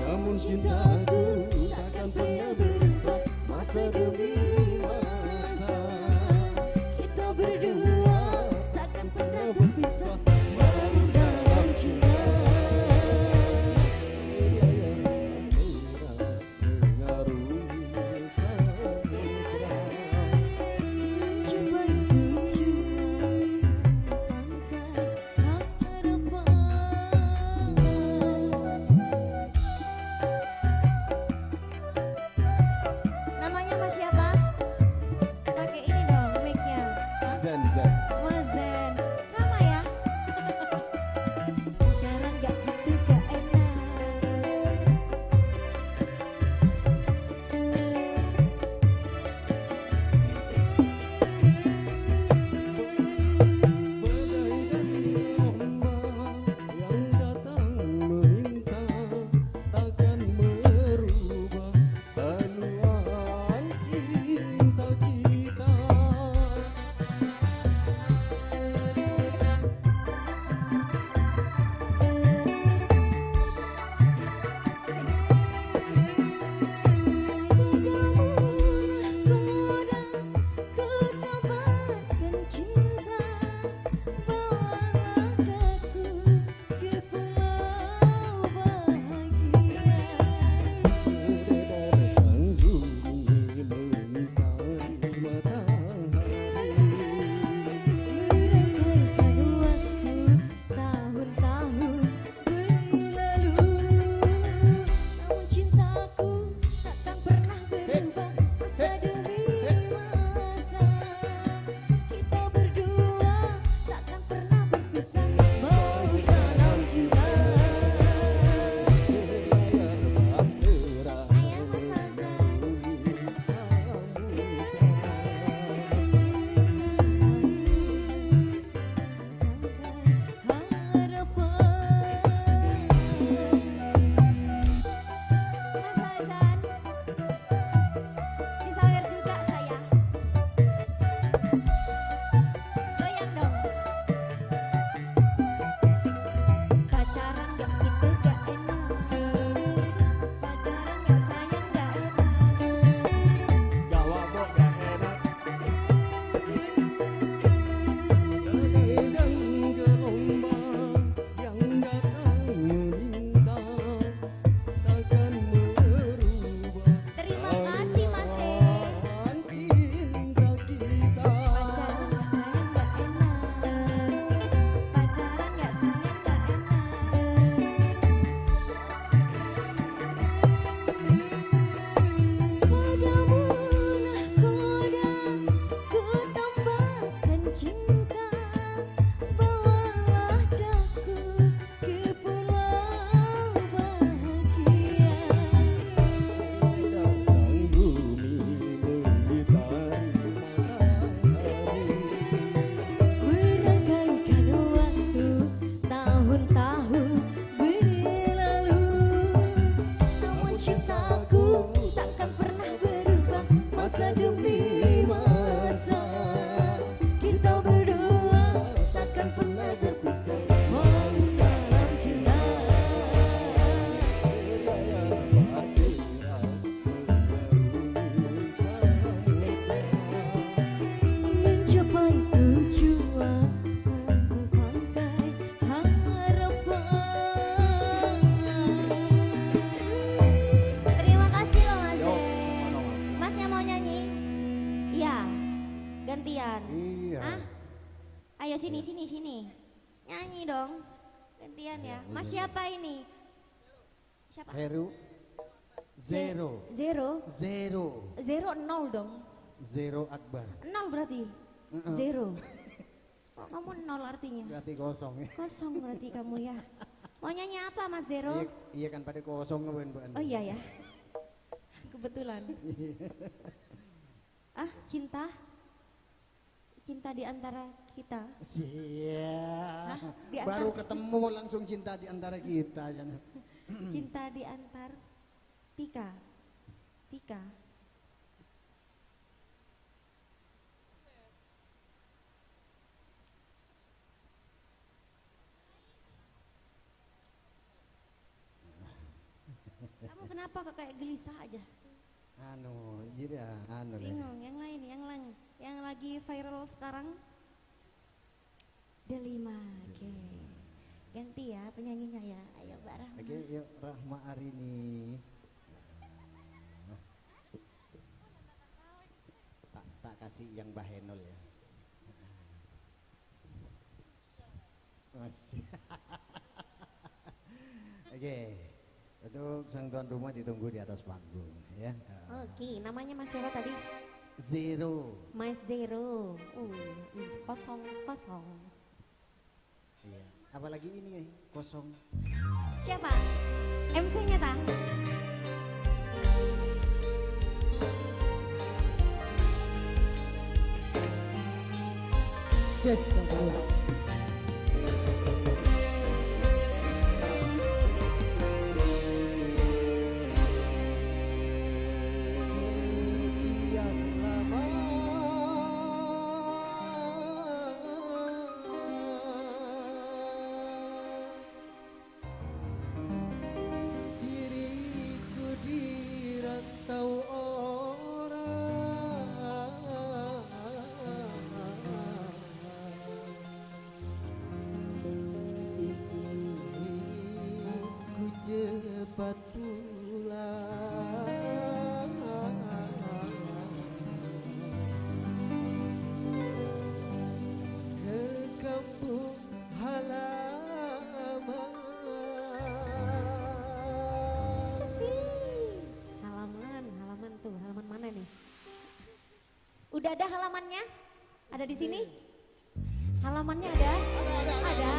Namun cintaku takkan pernah berubah, masa demi masa. Kita berdua takkan pernah berpisah, baru dalam cinta. Namanya Mas siapa? Pakai ini dong, mic-nya. Hah? Zen, Zen. Mas Zen. Sama ya? Pacaran gak gitu, gak enak. Badai dari ombak yang datang meminta takkan merubah haluan Gantian. Iya. Hah? Ayo sini, iya, sini, sini. Nyanyi dong. Gantian ya. Iya, iya, iya. Mas siapa ini? Siapa? Heru. Ze-, zero. Zero? Zero. Zero nol dong. Zero Akbar. Nol berarti? Mm-mm. Zero. Kok kamu nol artinya? Berarti kosong, ya. Kosong berarti kamu, ya. Mau nyanyi apa, Mas Zero? Iya, iya kan pada kosong, Bu, Bu. Oh, iya, ya. Kebetulan. Iya. Ah, cinta? Cinta di antara kita? Iya. Hah? Di antar- Baru ketemu langsung cinta di antara kita, ya. Cinta di antar tika. Tika. Kamu kenapa kok kayak gelisah aja? Anu, iya, anu, lagi. Bingung, yang lain, yang lang-, yang lagi viral sekarang? Delima, oke. Delima. Ganti ya penyanyinya ya. Ayo, Mbak Rahma. Oke, yuk, Rahma Arini. Tak, tak kasih yang Mbah Enol ya. Mas. Oke. Untuk sang tuan rumah ditunggu di atas panggung, ya. Oke, namanya Mas siapa tadi? Zero. Mas Zero. Uh, kosong kosong. Iya. Apalagi ini ya, kosong. Siapa? M C-nya ta? Cek, satu, dua. Sekian lama diriku di rantau orang. Ku cepat pulang ke kampung halaman. Sesi. Halaman, halaman tuh, halaman mana nih? Udah ada halamannya? Ada di sini? Halamannya ada? Ada, ada, ada. Ada.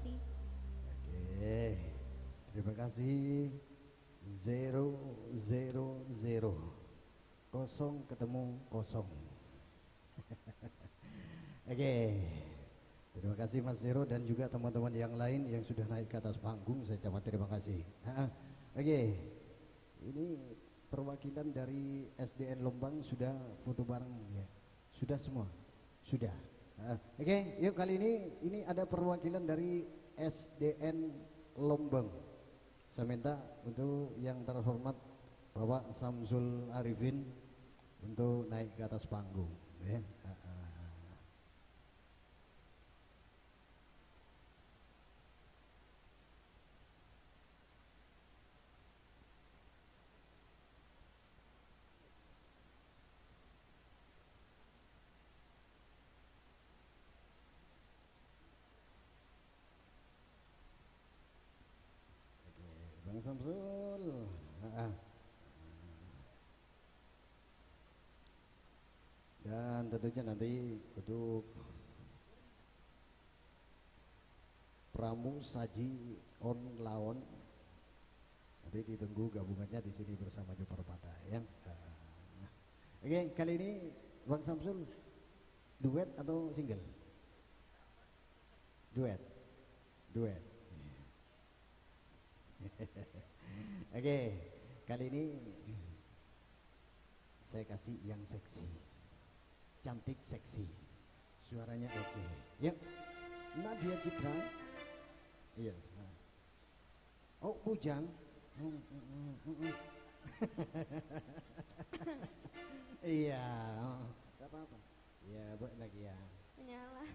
Oke. Terima kasih. Zero, zero, zero. Kosong ketemu kosong. Oke. Terima kasih Mas Zero dan juga teman-teman yang lain yang sudah naik ke atas panggung. Saya ucapkan terima kasih. Ha-ha. Oke. Ini perwakilan dari S D N Lombang sudah foto bareng ya. Sudah semua? Sudah. Ha. Oke, yuk kali ini, ini ada perwakilan dari S D N Lombang. Saya minta untuk yang terhormat Bapak Samsul Arifin untuk naik ke atas panggung, ya. Ha, ha. Oke, Bang Samsul. Ha, ha. Dan tentunya nanti untuk pramu saji on laon. Nanti ditunggu gabungannya di sini bersama Joe Permata, ya. Eh, oke, kali ini Bang Samsul duet atau single? Duet. Duet. Oke, kali ini saya kasih yang seksi. Cantik seksi. Suaranya oke. Yuk. Nadia Citra. Iya. Nah. Oh, Bujang. Hmm, hmm, hmm, hmm, hmm. Iya. Oh, nggak apa-apa. Iya, Bu, lagi ya. Menyala.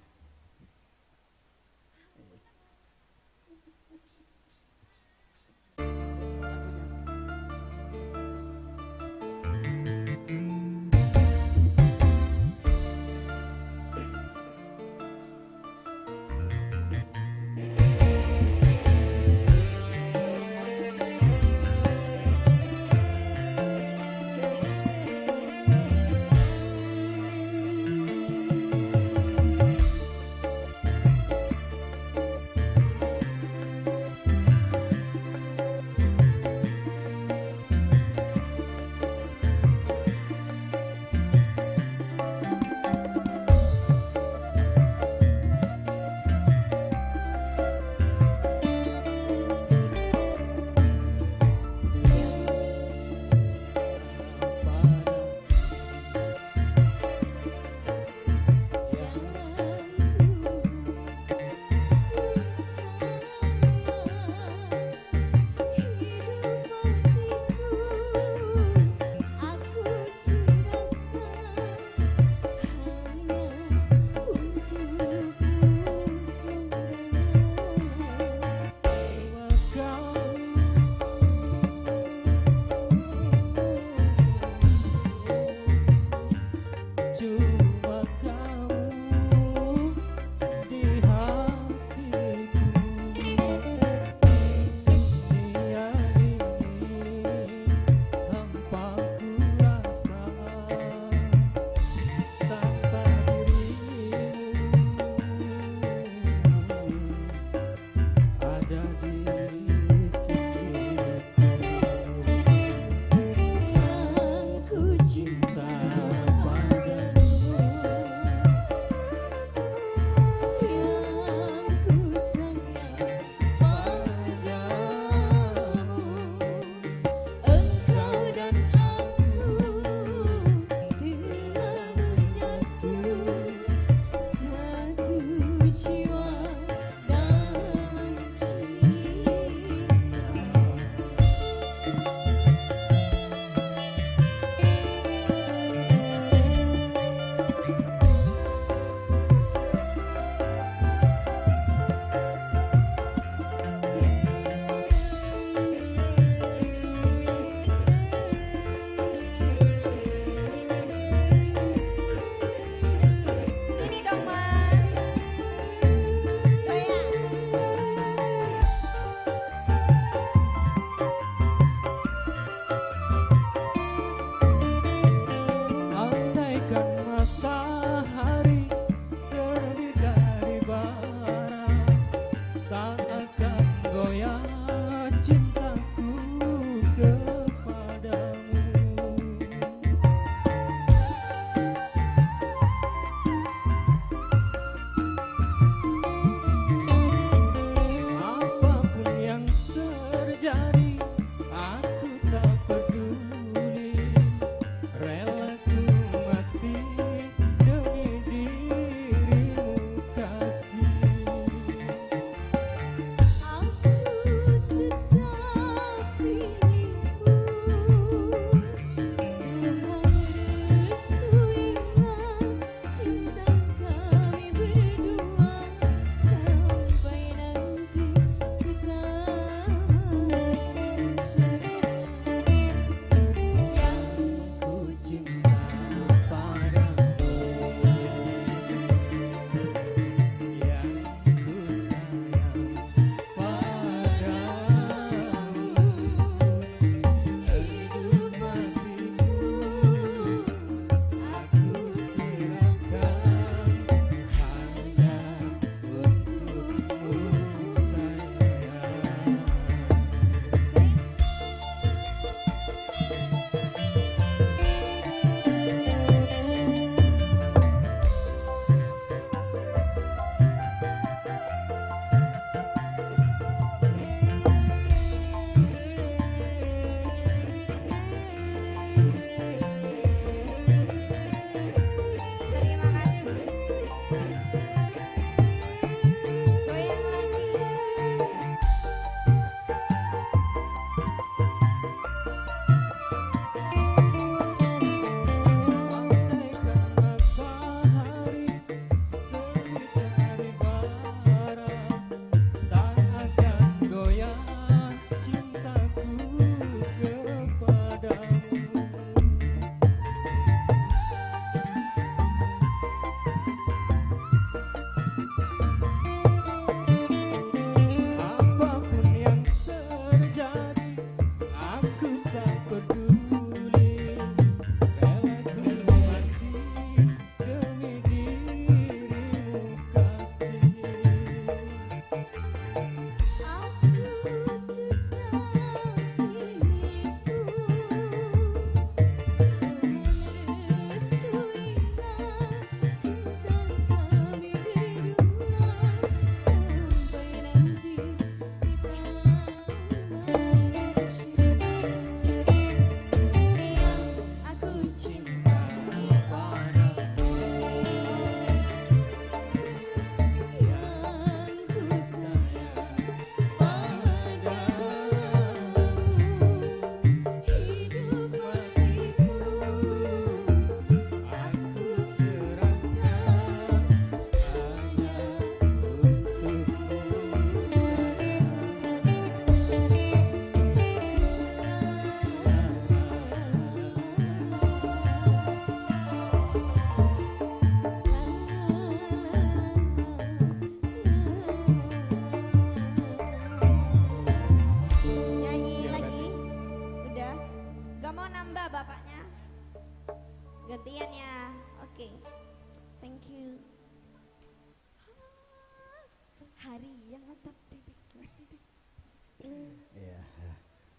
Iya,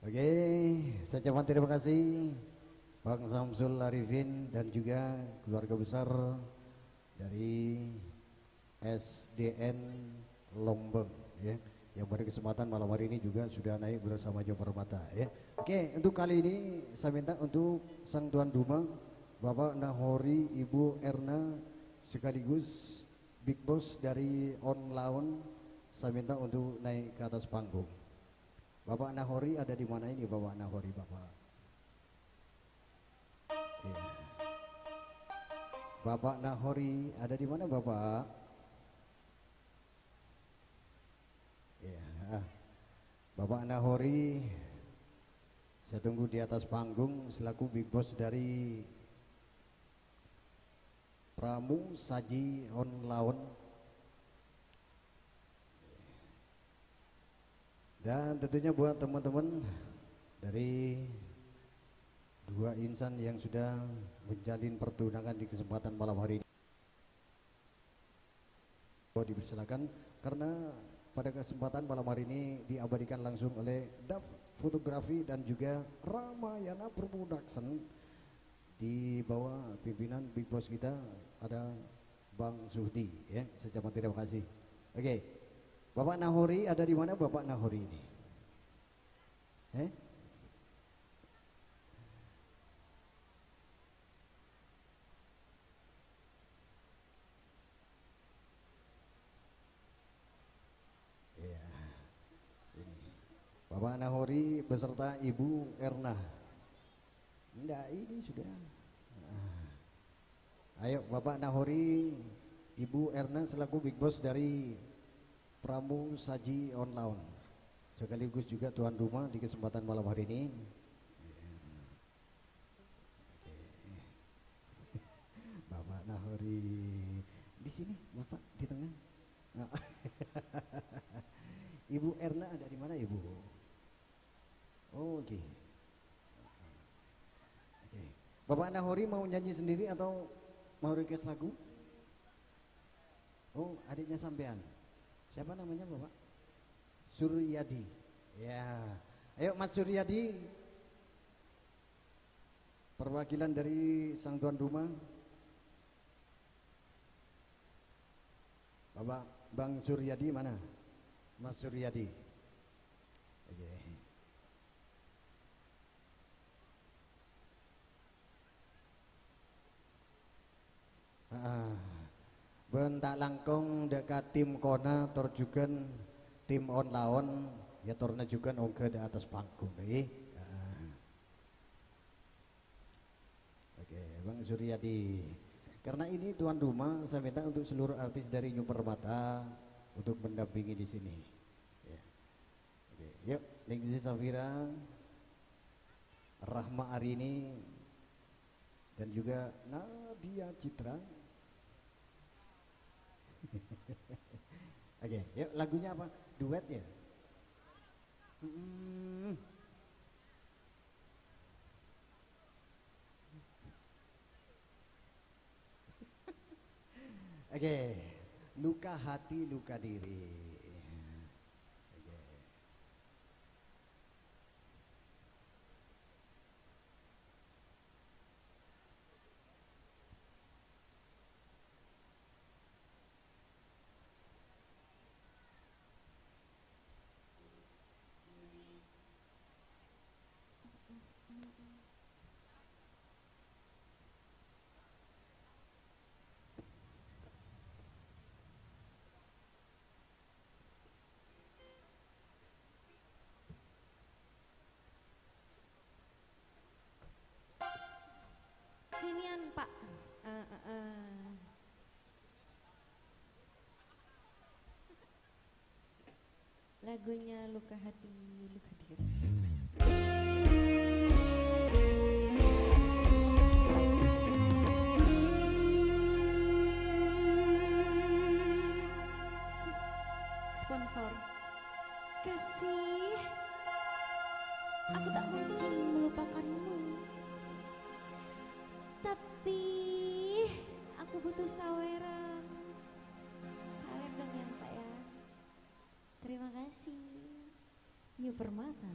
oke, saya ucapkan terima kasih Bang Samsul Arifin dan juga keluarga besar dari S D N Lombang, ya, yang pada kesempatan malam hari ini juga sudah naik bersama Joe Permata, ya. Oke, untuk kali ini saya minta untuk sang tuan rumah, Bapak Nahori, Ibu Erna, sekaligus Big Boss dari On Laon, saya minta untuk naik ke atas panggung. Bapak Nahori ada di mana ini, Bapak Nahori, Bapak? Iya. Bapak Nahori ada di mana, Bapak? Iya. Bapak Nahori, saya tunggu di atas panggung selaku Big Boss dari Pramu Saji On Laon. Dan tentunya buat teman-teman dari dua insan yang sudah menjalin pertunangan di kesempatan malam hari ini, dipersilakan, karena pada kesempatan malam hari ini diabadikan langsung oleh Daf Fotografi dan juga Ramayana Production. Di bawah pimpinan Big Boss kita ada Bang Suhdi, ya. Saya ucapkan terima kasih. Oke. Bapak Nahori ada di mana, Bapak Nahori ini? Eh? Iya. Ini. Bapak Nahori beserta Ibu Erna. Enggak, ini sudah. Ah. Ayo, Bapak Nahori, Ibu Erna selaku Big Boss dari Pramu Saji On Laon. Sekaligus juga tuan rumah di kesempatan malam hari ini. Oke. Bapak Nahori. Di sini, Bapak, di tengah. Ibu Erna ada di mana, Ibu? Oh, oke. Oke. Bapak Nahori mau nyanyi sendiri atau mau request lagu? Oh, adiknya sampean. Siapa namanya, Bapak? Suryadi. Ya. Ayo, Mas Suryadi. Perwakilan dari sang tuan rumah. Bapak Bang Suryadi mana? Mas Suryadi. Oke. Heeh. Bân ta' langkong dâ' ka tim Kona tor jhughân tim On Laon, ya torna jhughân ongghâ dâ' attas panggung, ngghi. Heeh. Oke, Bang Suryadi. Karena ini tuan rumah, saya minta untuk seluruh artis dari New Permata untuk mendampingi di sini. Ya. Oke, yuk, Ningsih Safira, Rahma Arini, dan juga Nadia Citra. Oke, yuk, lagunya apa? Duet, ya? Mm-mm. Oke, luka hati, luka diri. Oke. Sinian, Pak. Eh, eh, eh. Lagunya Luka Hati, Luka Diri. Sponsor. Kasih, aku tak mungkin melupakanmu. Tapi, aku butuh saweran. Sawer dong ya, Pak, ya. Permata.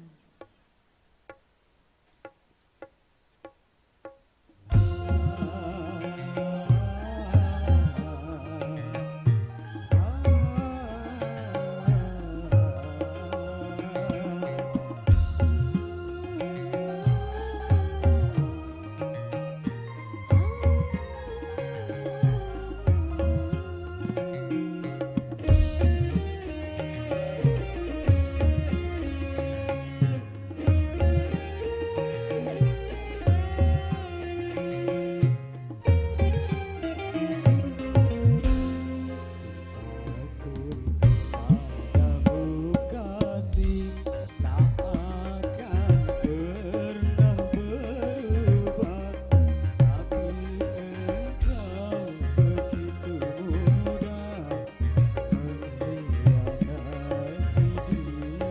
Cintaku padamu kasih tak akan pernah berubah, tapi engkau begitu mudah mengkhianati diriku.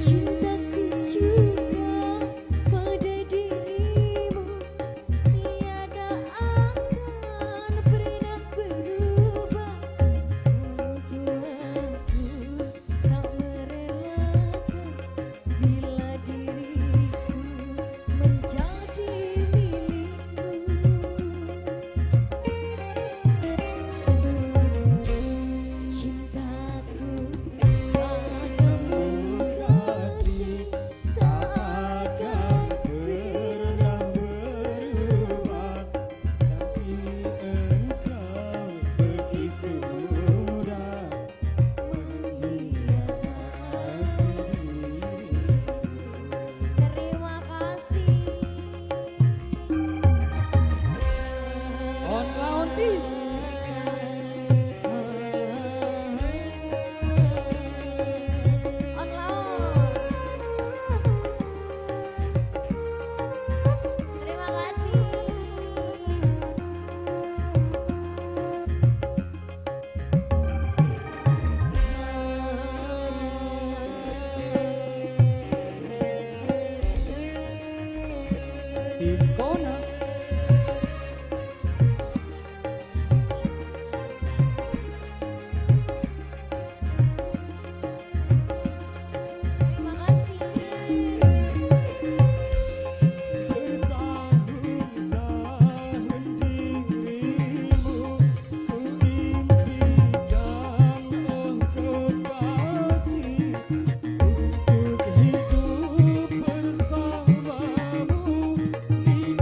Cintaku juga pada dirimu tiada akan pernah berubah. Orang tuaku tak merelakan bila diriku menjadi milikmu. Cintaku padamu kasih tak akan pernah berubah, tapi engkau begitu mudah mengkhianati diriku. Terima kasih. On laon ti. On laon. Terima kasih. Ikona. Terima kasih. Bertahun-tahun dirimu ku impikan, oh kekasih, untuk hidup bersamamu di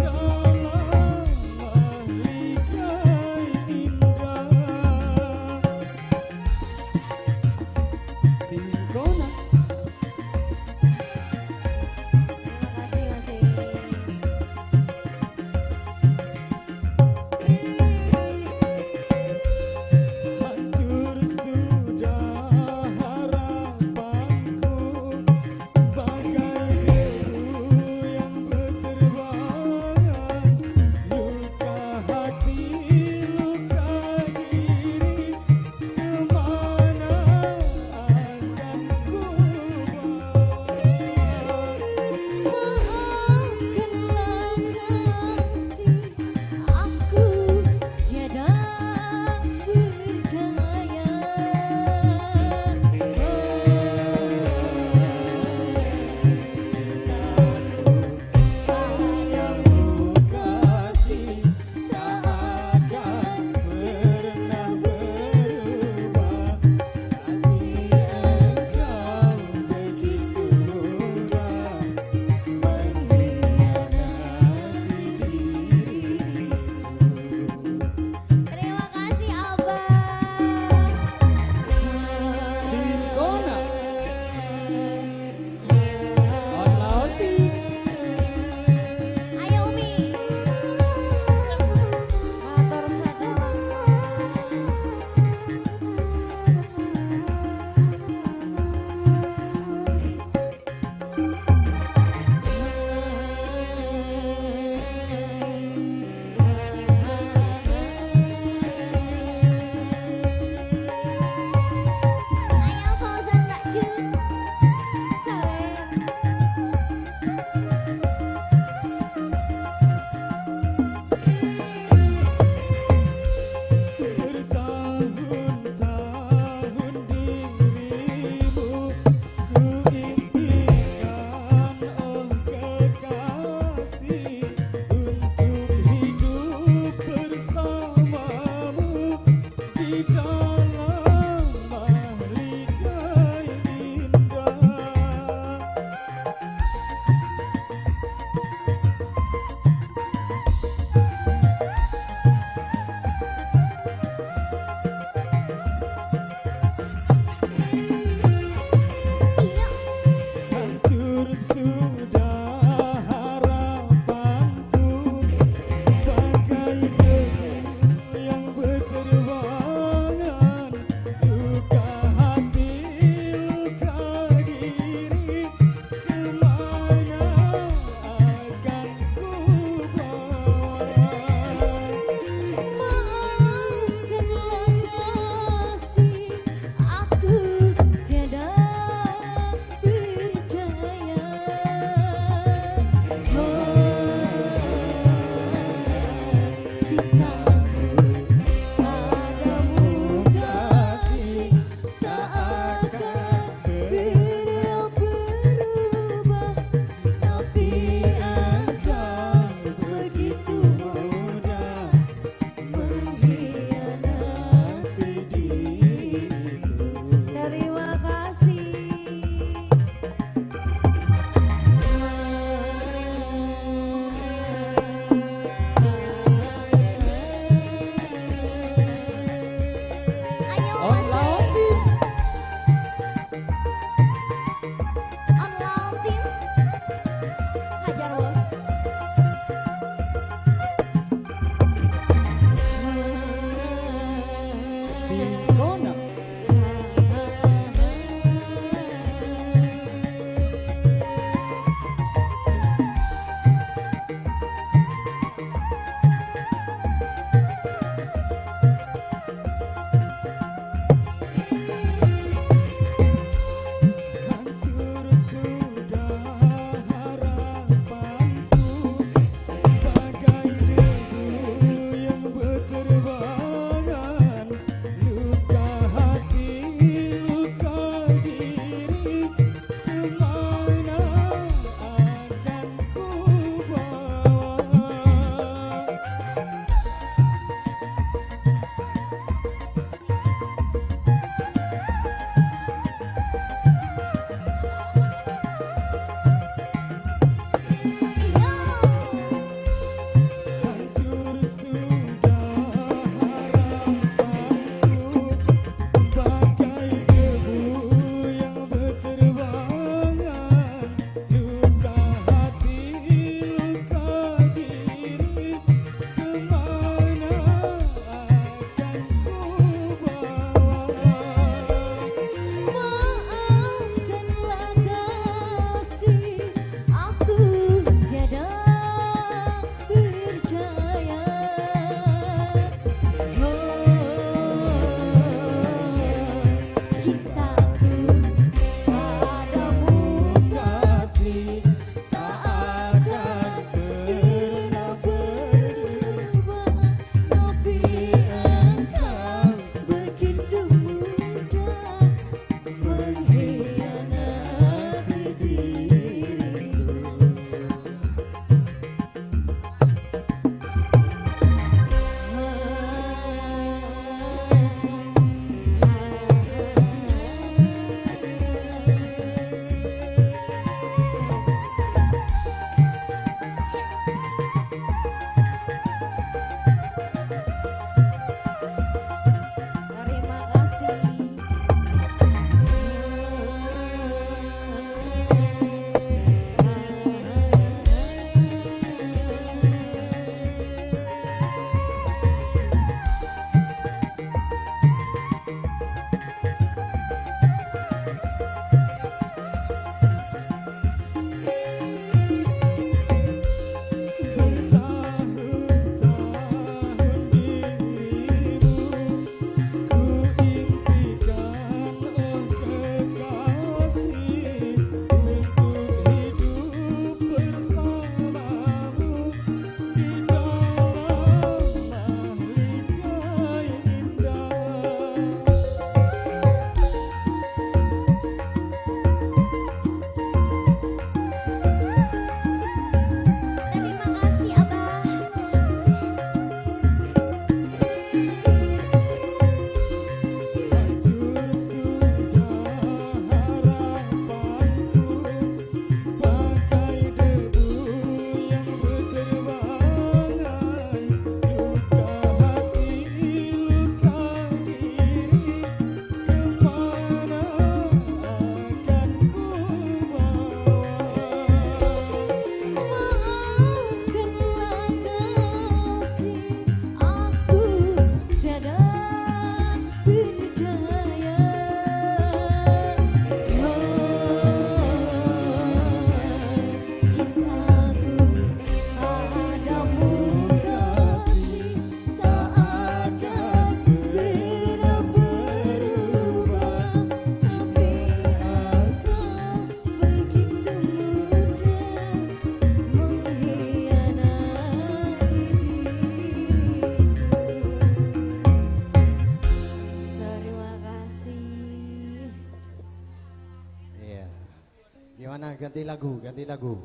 Lagu, ganti lagu.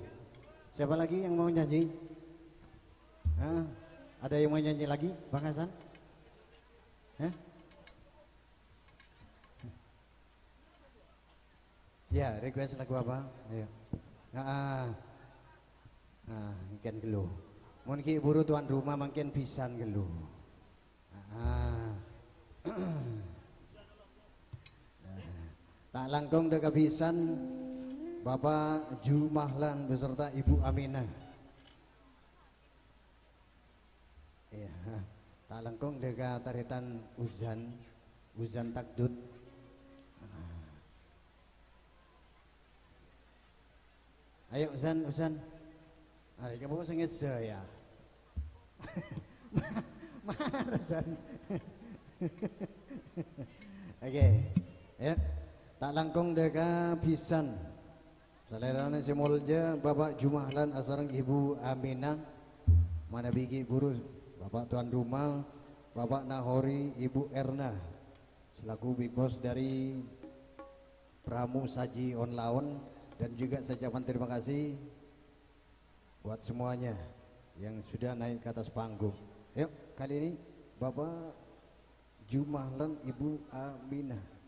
Siapa lagi yang mau nyanyi? Hah? Ada yang mau nyanyi lagi, Bang Hasan? Hah? Ya, request lagu apa? Ayo. Ah, ah. Ah, mungkin dulu. Mungkin buru tuan rumah mungkin pisan dulu. Ah. Ta' langkong dâ' kabisân Bapak Jumahlan beserta Ibu Aminah. Iyâ, ta' langkong dâ' ka tarètan Uzan, Uzan Takdut. Ah. Ayo, San, San. Arè' kamu sengit saya. Mara, San. Oke. Ya. Ta' langkong dâ' ka bhisan. Salèrana sè molja Bapak Jumahlan asareng Ibu Aminah. Manabi ghi' buru Bapak tuan rumah, Bapak Nahori, Ibu Erna. Selaku Big Boss dari Pramu Saji On Laon, dan juga saya ucapkan terima kasih buat semuanya yang sudah naik ke atas panggung. Yuk, kali ini Bapak Jumahlan Ibu Aminah.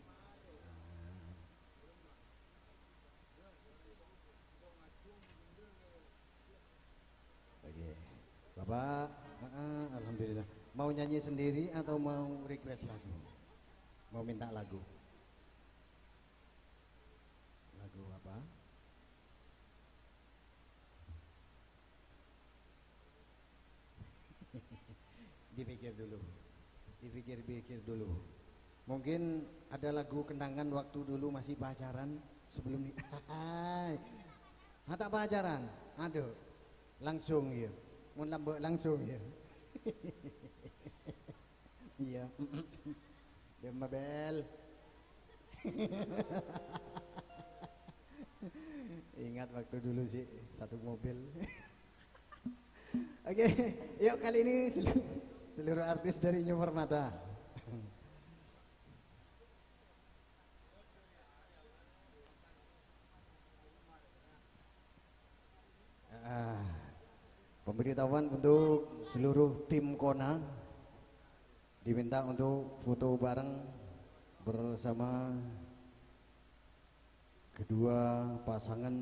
Oke. Bapak, heeh, alhamdulillah. Mau nyanyi sendiri atau mau request lagu? Mau minta lagu? Lagu apa? Dipikir dulu. Dipikir-pikir dulu. Mungkin ada lagu kenangan waktu dulu masih pacaran sebelum ni-, ha, ta' pacaran. Aduh. Langsung ya. Mon lambâ' langsung ya. Iya. Dem, Mabel. Ingat waktu dulu sih satu mobil. Oke, yuk kali ini selu-, seluruh artis dari New Permata. Ah, pemberitahuan untuk seluruh tim Kona diminta untuk foto bareng bersama kedua pasangan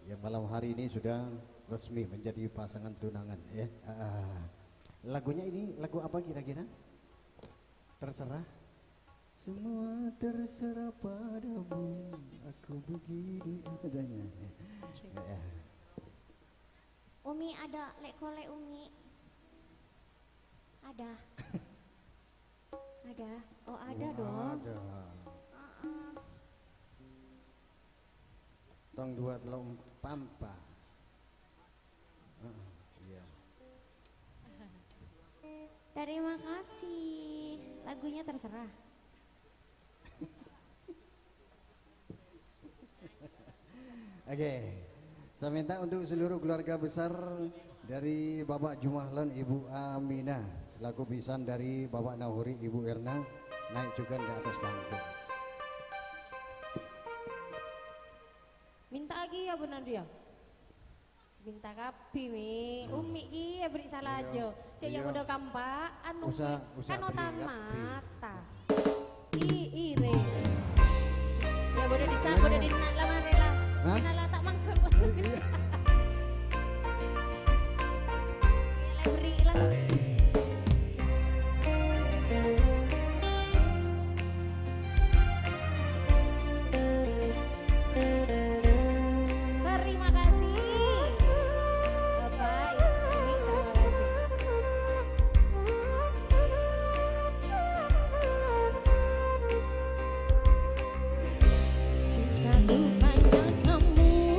yang malam hari ini sudah resmi menjadi pasangan tunangan, ya. Ah, lagunya ini lagu apa kira-kira? Terserah. Semua terserah padamu, aku begini adanya. Cek. Ya, ya. Umi ada lek-kolek, Umi? Ada. Ada. Oh, ada dong. Ada. Heeh. Tong dua, tello', empa'. Heeh, iya. Terima kasih. Lagunya terserah. Oke. Saya minta untuk seluruh keluarga besar dari Bapak Jumahlan, Ibu Aminah, selaku bhisan dari Bapak Nahori, Ibu Erna, naik juga ke atas panggung. Minta lagi ya, Bu Nadia? Minta kabbhi, Mi. Hmm. Ummi ki ya beri salah aja. Iya. Cek yang udah kampak, anu, Usa-, Mi, usa kan beri otan kabbhi. Mata. I, ire. Ya, bodo disa, bodo dinna, lawan rela. Hah? Dinna la tak mangkon, Bos. Iya. Ya, la beri lah. Terima kasih. Bapak, Ibu, terima kasih. Cintaku hanya kamu.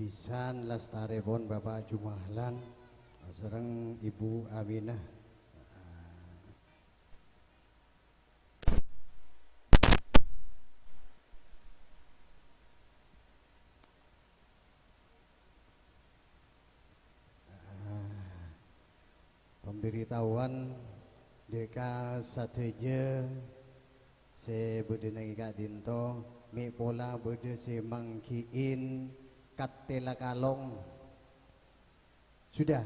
Pisan lastarèpon Bapak Jumahlan sareng Ibu Aminah. Pamberitahuan dhâ' ka sadhâjâ sè bâdâ neng è ka'dinto, mè' pola bâdâ sè mangghi'in kattella kalong. Sudah?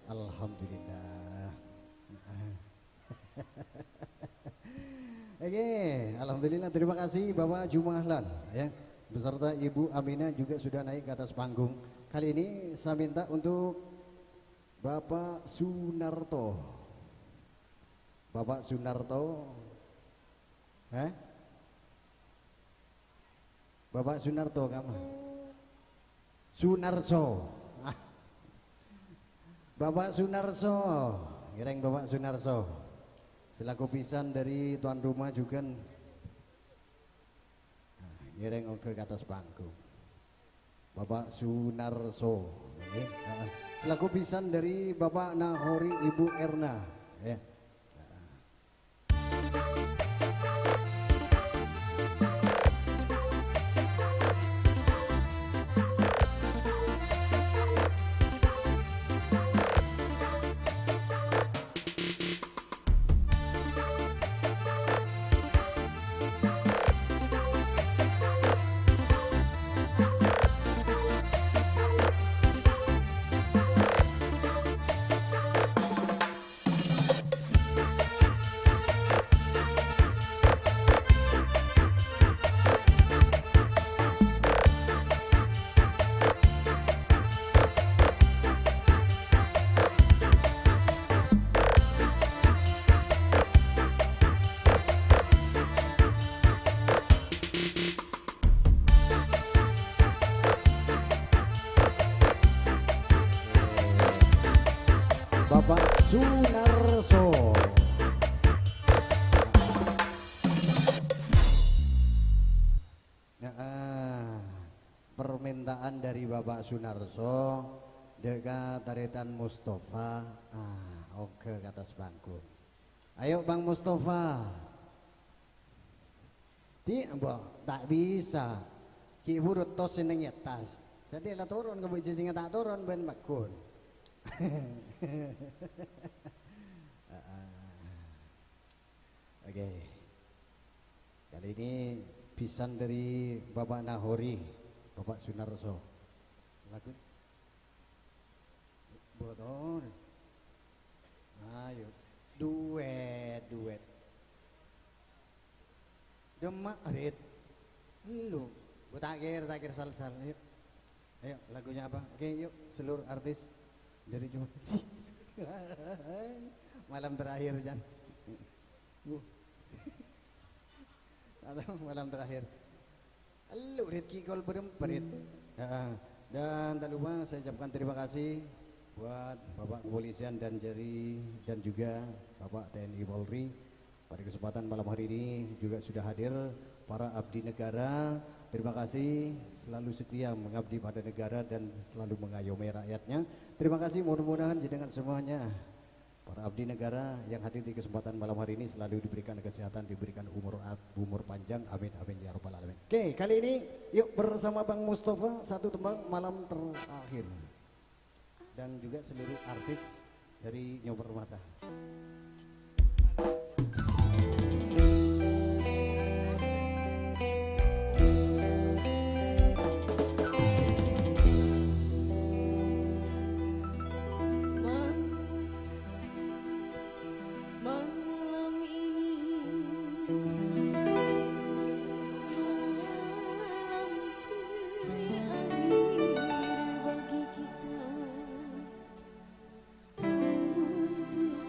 Alhamdulillah. Oke, alhamdulillah. Terima kasih Bapak Jumahlan, ya, beserta Ibu Aminah juga sudah naik ke atas panggung. Kali ini saya minta untuk Bapak Sunarto. Bapak Sunarto. Hah? Bapak Sunarto, kama? Sunarso. Ah. Bapak Sunarso. Ngèrèng Bapak Sunarso. Selaku pisan dari tuan rumah juga. Nah, ngèrèng ongghâ ka attas panggung. Bapak Sunarso, ngghi. Heeh. Selaku pisan dari Bapak Nahori, Ibu Erna, ya. Heeh. Bapak Sunarso. Nah, ah, permintaan dari Bapak Sunarso, dhâ' ka tarètan Mustafa, ah, ongghâ ka attas panggung. Ayo, Bang Mustafa. Ti, mbok, ta' bisa. Ghi' buru tos sè neng è attas. Satèya la toron, kembu jhâjhângnga ta' toron bân pagghun. Heeh. Oke. Kali ini pisan dari Bapak Nahori, Bapak Sunarso. Lagu. Botor. Ayo, duet, duet. Demak, Rit. Lu, bu tak kira, tak kira sal-sal. Ayo. Ayo, lagunya apa? Oke, yuk, seluruh artis dari Jumasi. Malam terakhir, Jan. Bu. Atau malam terakhir. Elu, Rit, ki kol berempat, Rit. Ya. Dan tak lupa saya ucapkan terima kasih buat Bapak Kepolisian dan jari, dan juga Bapak T N I Polri. Pada kesempatan malam hari ini juga sudah hadir para abdi negara. Terima kasih, selalu setia mengabdi pada negara dan selalu mengayomi rakyatnya. Terima kasih, mudah-mudahan jenengan semuanya, para abdi negara yang hadir di kesempatan malam hari ini, selalu diberikan kesehatan, diberikan umur at-, umur panjang. Amin, amin, ya rabbal alamin. Oke, kali ini yuk bersama Bang Mustafa, satu tembang Malam Terakhir. Dan juga seluruh artis dari New Permata. Malam ini, malam terakhir bagi kita untuk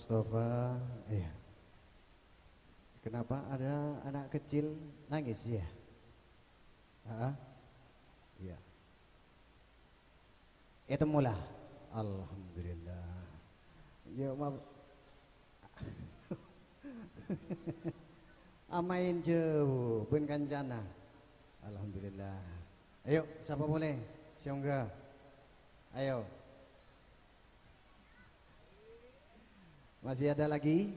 Mustafa, iya. Kenapa ada anak kecil nangis, ya? Heeh. Iya. Ètemmo la. Alhamdulillah. Ya, maaf. Amaèn jhâu bân kancana. Alhamdulillah. Ayo, sapa polè? Sè ongghâ. Ayo. Masih ada lagi?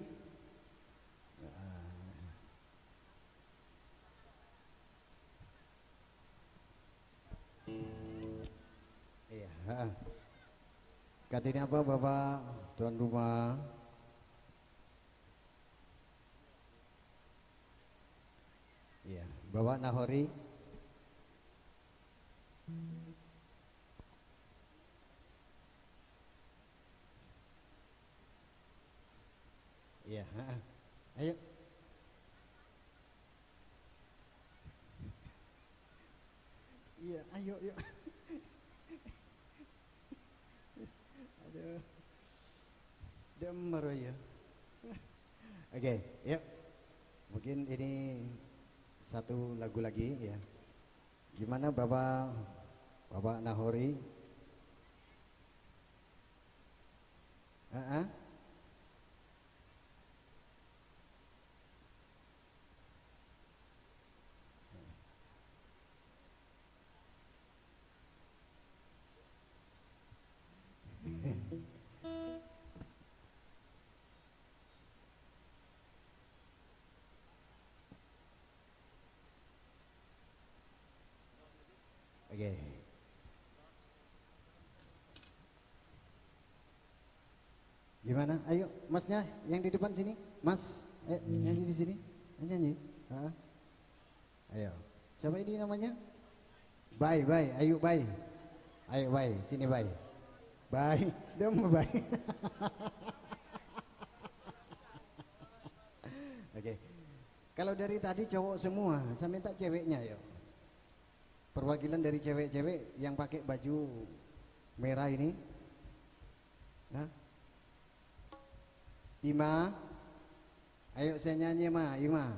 Iya, heeh. Kadhi napa, Bapak tuan rumah? Iya, Bapak Nahori. Iya, heeh. Ayo. Iya, ayo, yuk. Aduh. Dâ'emma rowa, ya. Oke, yuk. Mungkin ini satu lagu lagi, ya. Gimana, Bapak, Bapak Nahori? Heeh. Oke. Gimana? Ayo, masnya yang di depan sini. Mas, ayo, nyanyi di sini. Nyanyi. Heeh. Ayo. Siapa ini namanya? Bay, Bay. Ayo, Bay. Ayo, Bay. Sini, Bay. Bay. Dâ'emma, Bay. Oke. Kalau dari tadi cowok semua, saya minta ceweknya, yuk. Perwakilan dari cewek-cewek yang pakai baju merah ini. Nah. Ima. Ayo, saya nyanyi, Ma. Ima.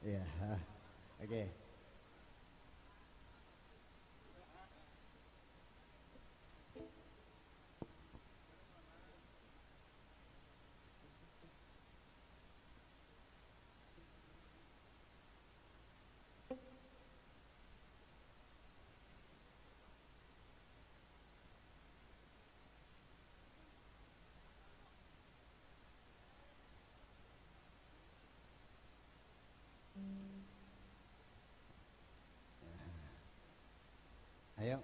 Iya. Oke. Ayo.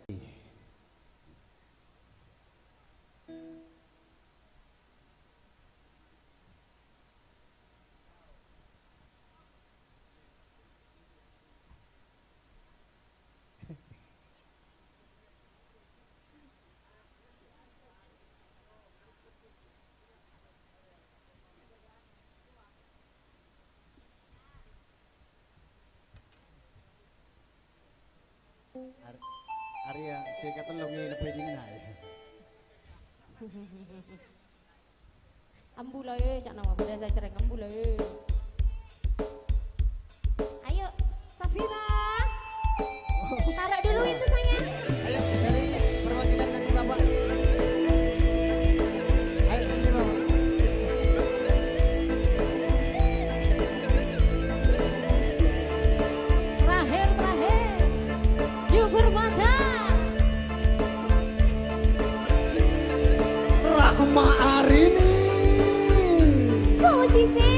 Ar-, arèya sè katello ngenebbhi dinna', ya. Ambu la, eh, ca'na wa, bâdâ sè cerrèng, ambu la, eh. Ayo, Safira. Taruh dulu itu, sayang. Ayo, dari perwakilan dari Bapak. Ayo, sini, Bapak. Terakhir, terakhir. Jujur mantap. Rahma Arini. Posisi.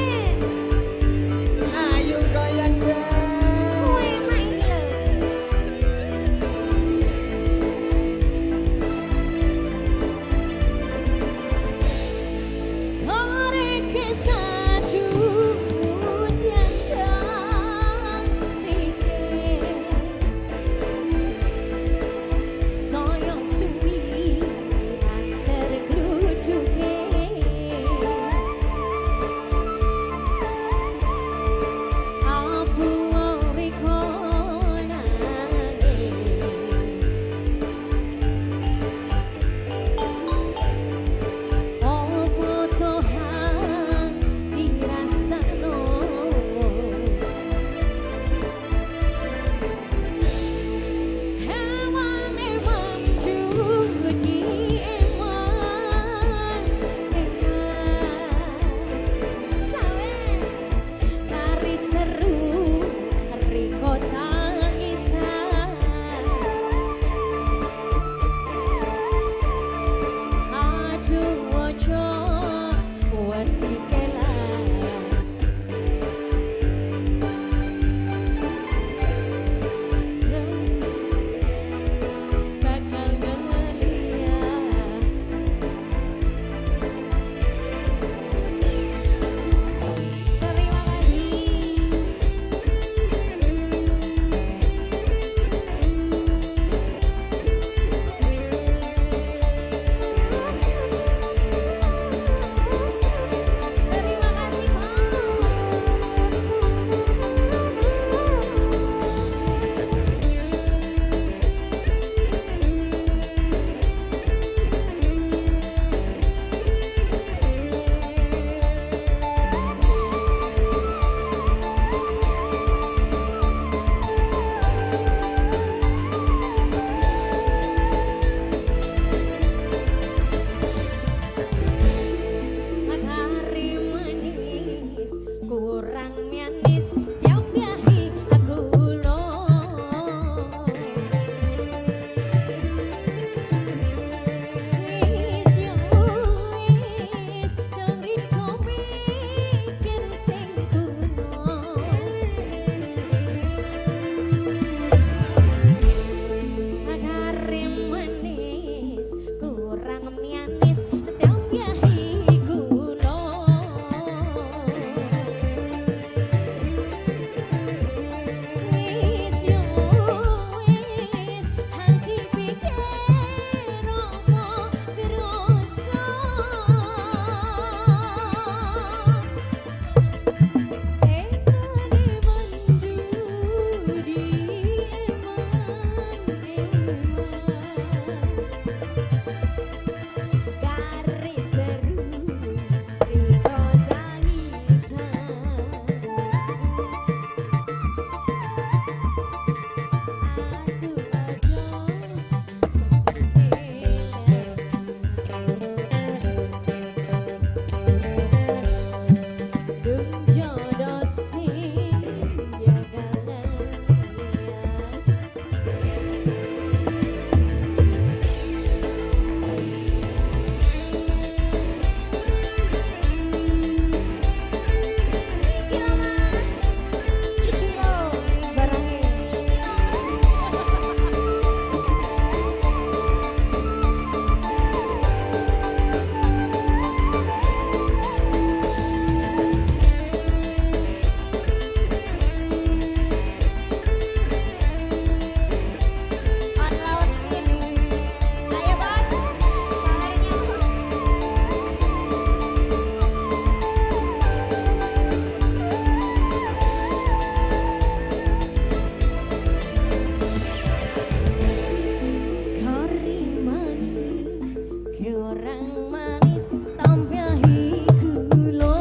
Kari manis, kurang manis, tambahi gula.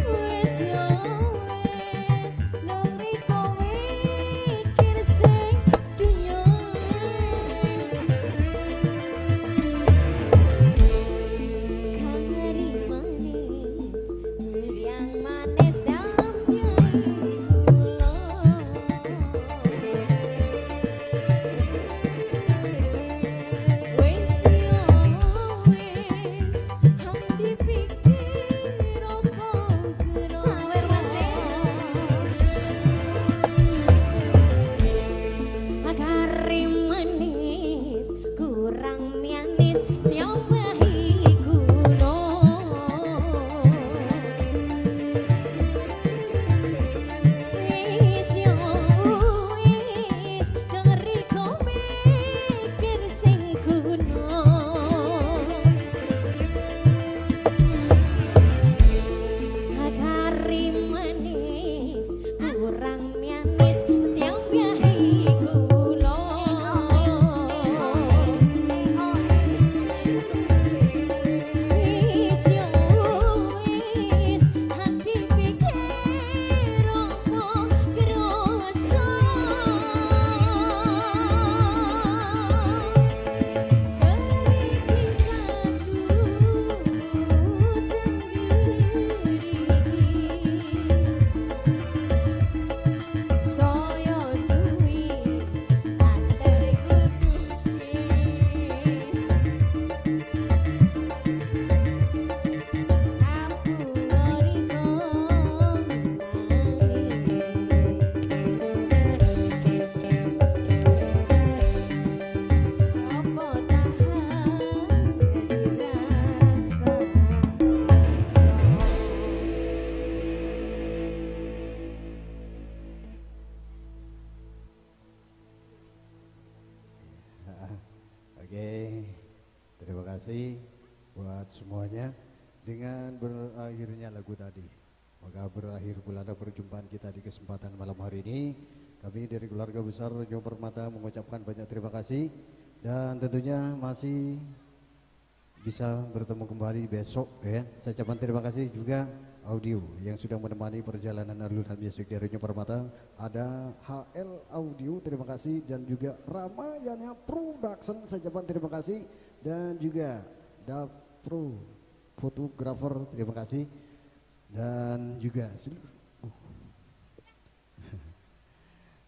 Wis ya wis, nang riko mikir sing dunyo. Kari manis, meriang manis, tambahi gula. Wis ya wis, hang dipikir apa karo sawer masih. Kari manis, kurang manis, tambahi gula. Wis ya wis, nang riko mikir sing guna. Kari manis, kurang manis, tambahi gula. Wis ya wis, hati pikir apa kerasa. Oke, terima kasih buat semuanya. Dengan berakhirnya lagu tadi, maka berakhir pula perjumpaan kita di kesempatan malam hari ini. Kami dari keluarga besar Nyo Permata mengucapkan banyak terima kasih dan tentunya masih bisa bertemu kembali besok, ya. Saya ucapkan terima kasih juga audio yang sudah menemani perjalanan alunan musik dari Nyo Permata. Ada H L Audio, terima kasih, dan juga Ramayana Production, saya ucapkan terima kasih, dan juga Dapro Photographer, terima kasih, dan juga seluruh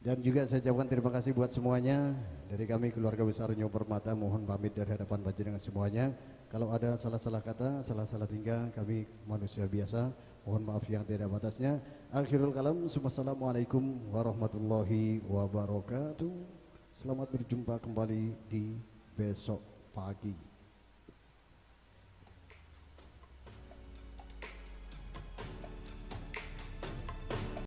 Dan juga saya ucapkan terima kasih buat semuanya. Dari kami keluarga besar Nyo Permata mohon pamit dari hadapan panjenengan semuanya. Kalau ada salah-salah kata, salah-salah tingkah, kami manusia biasa. Mohon maaf yang tidak batasnya. Akhirul kalam, wassalamualaikum warahmatullahi wabarakatuh. Selamat berjumpa kembali di besok pagi.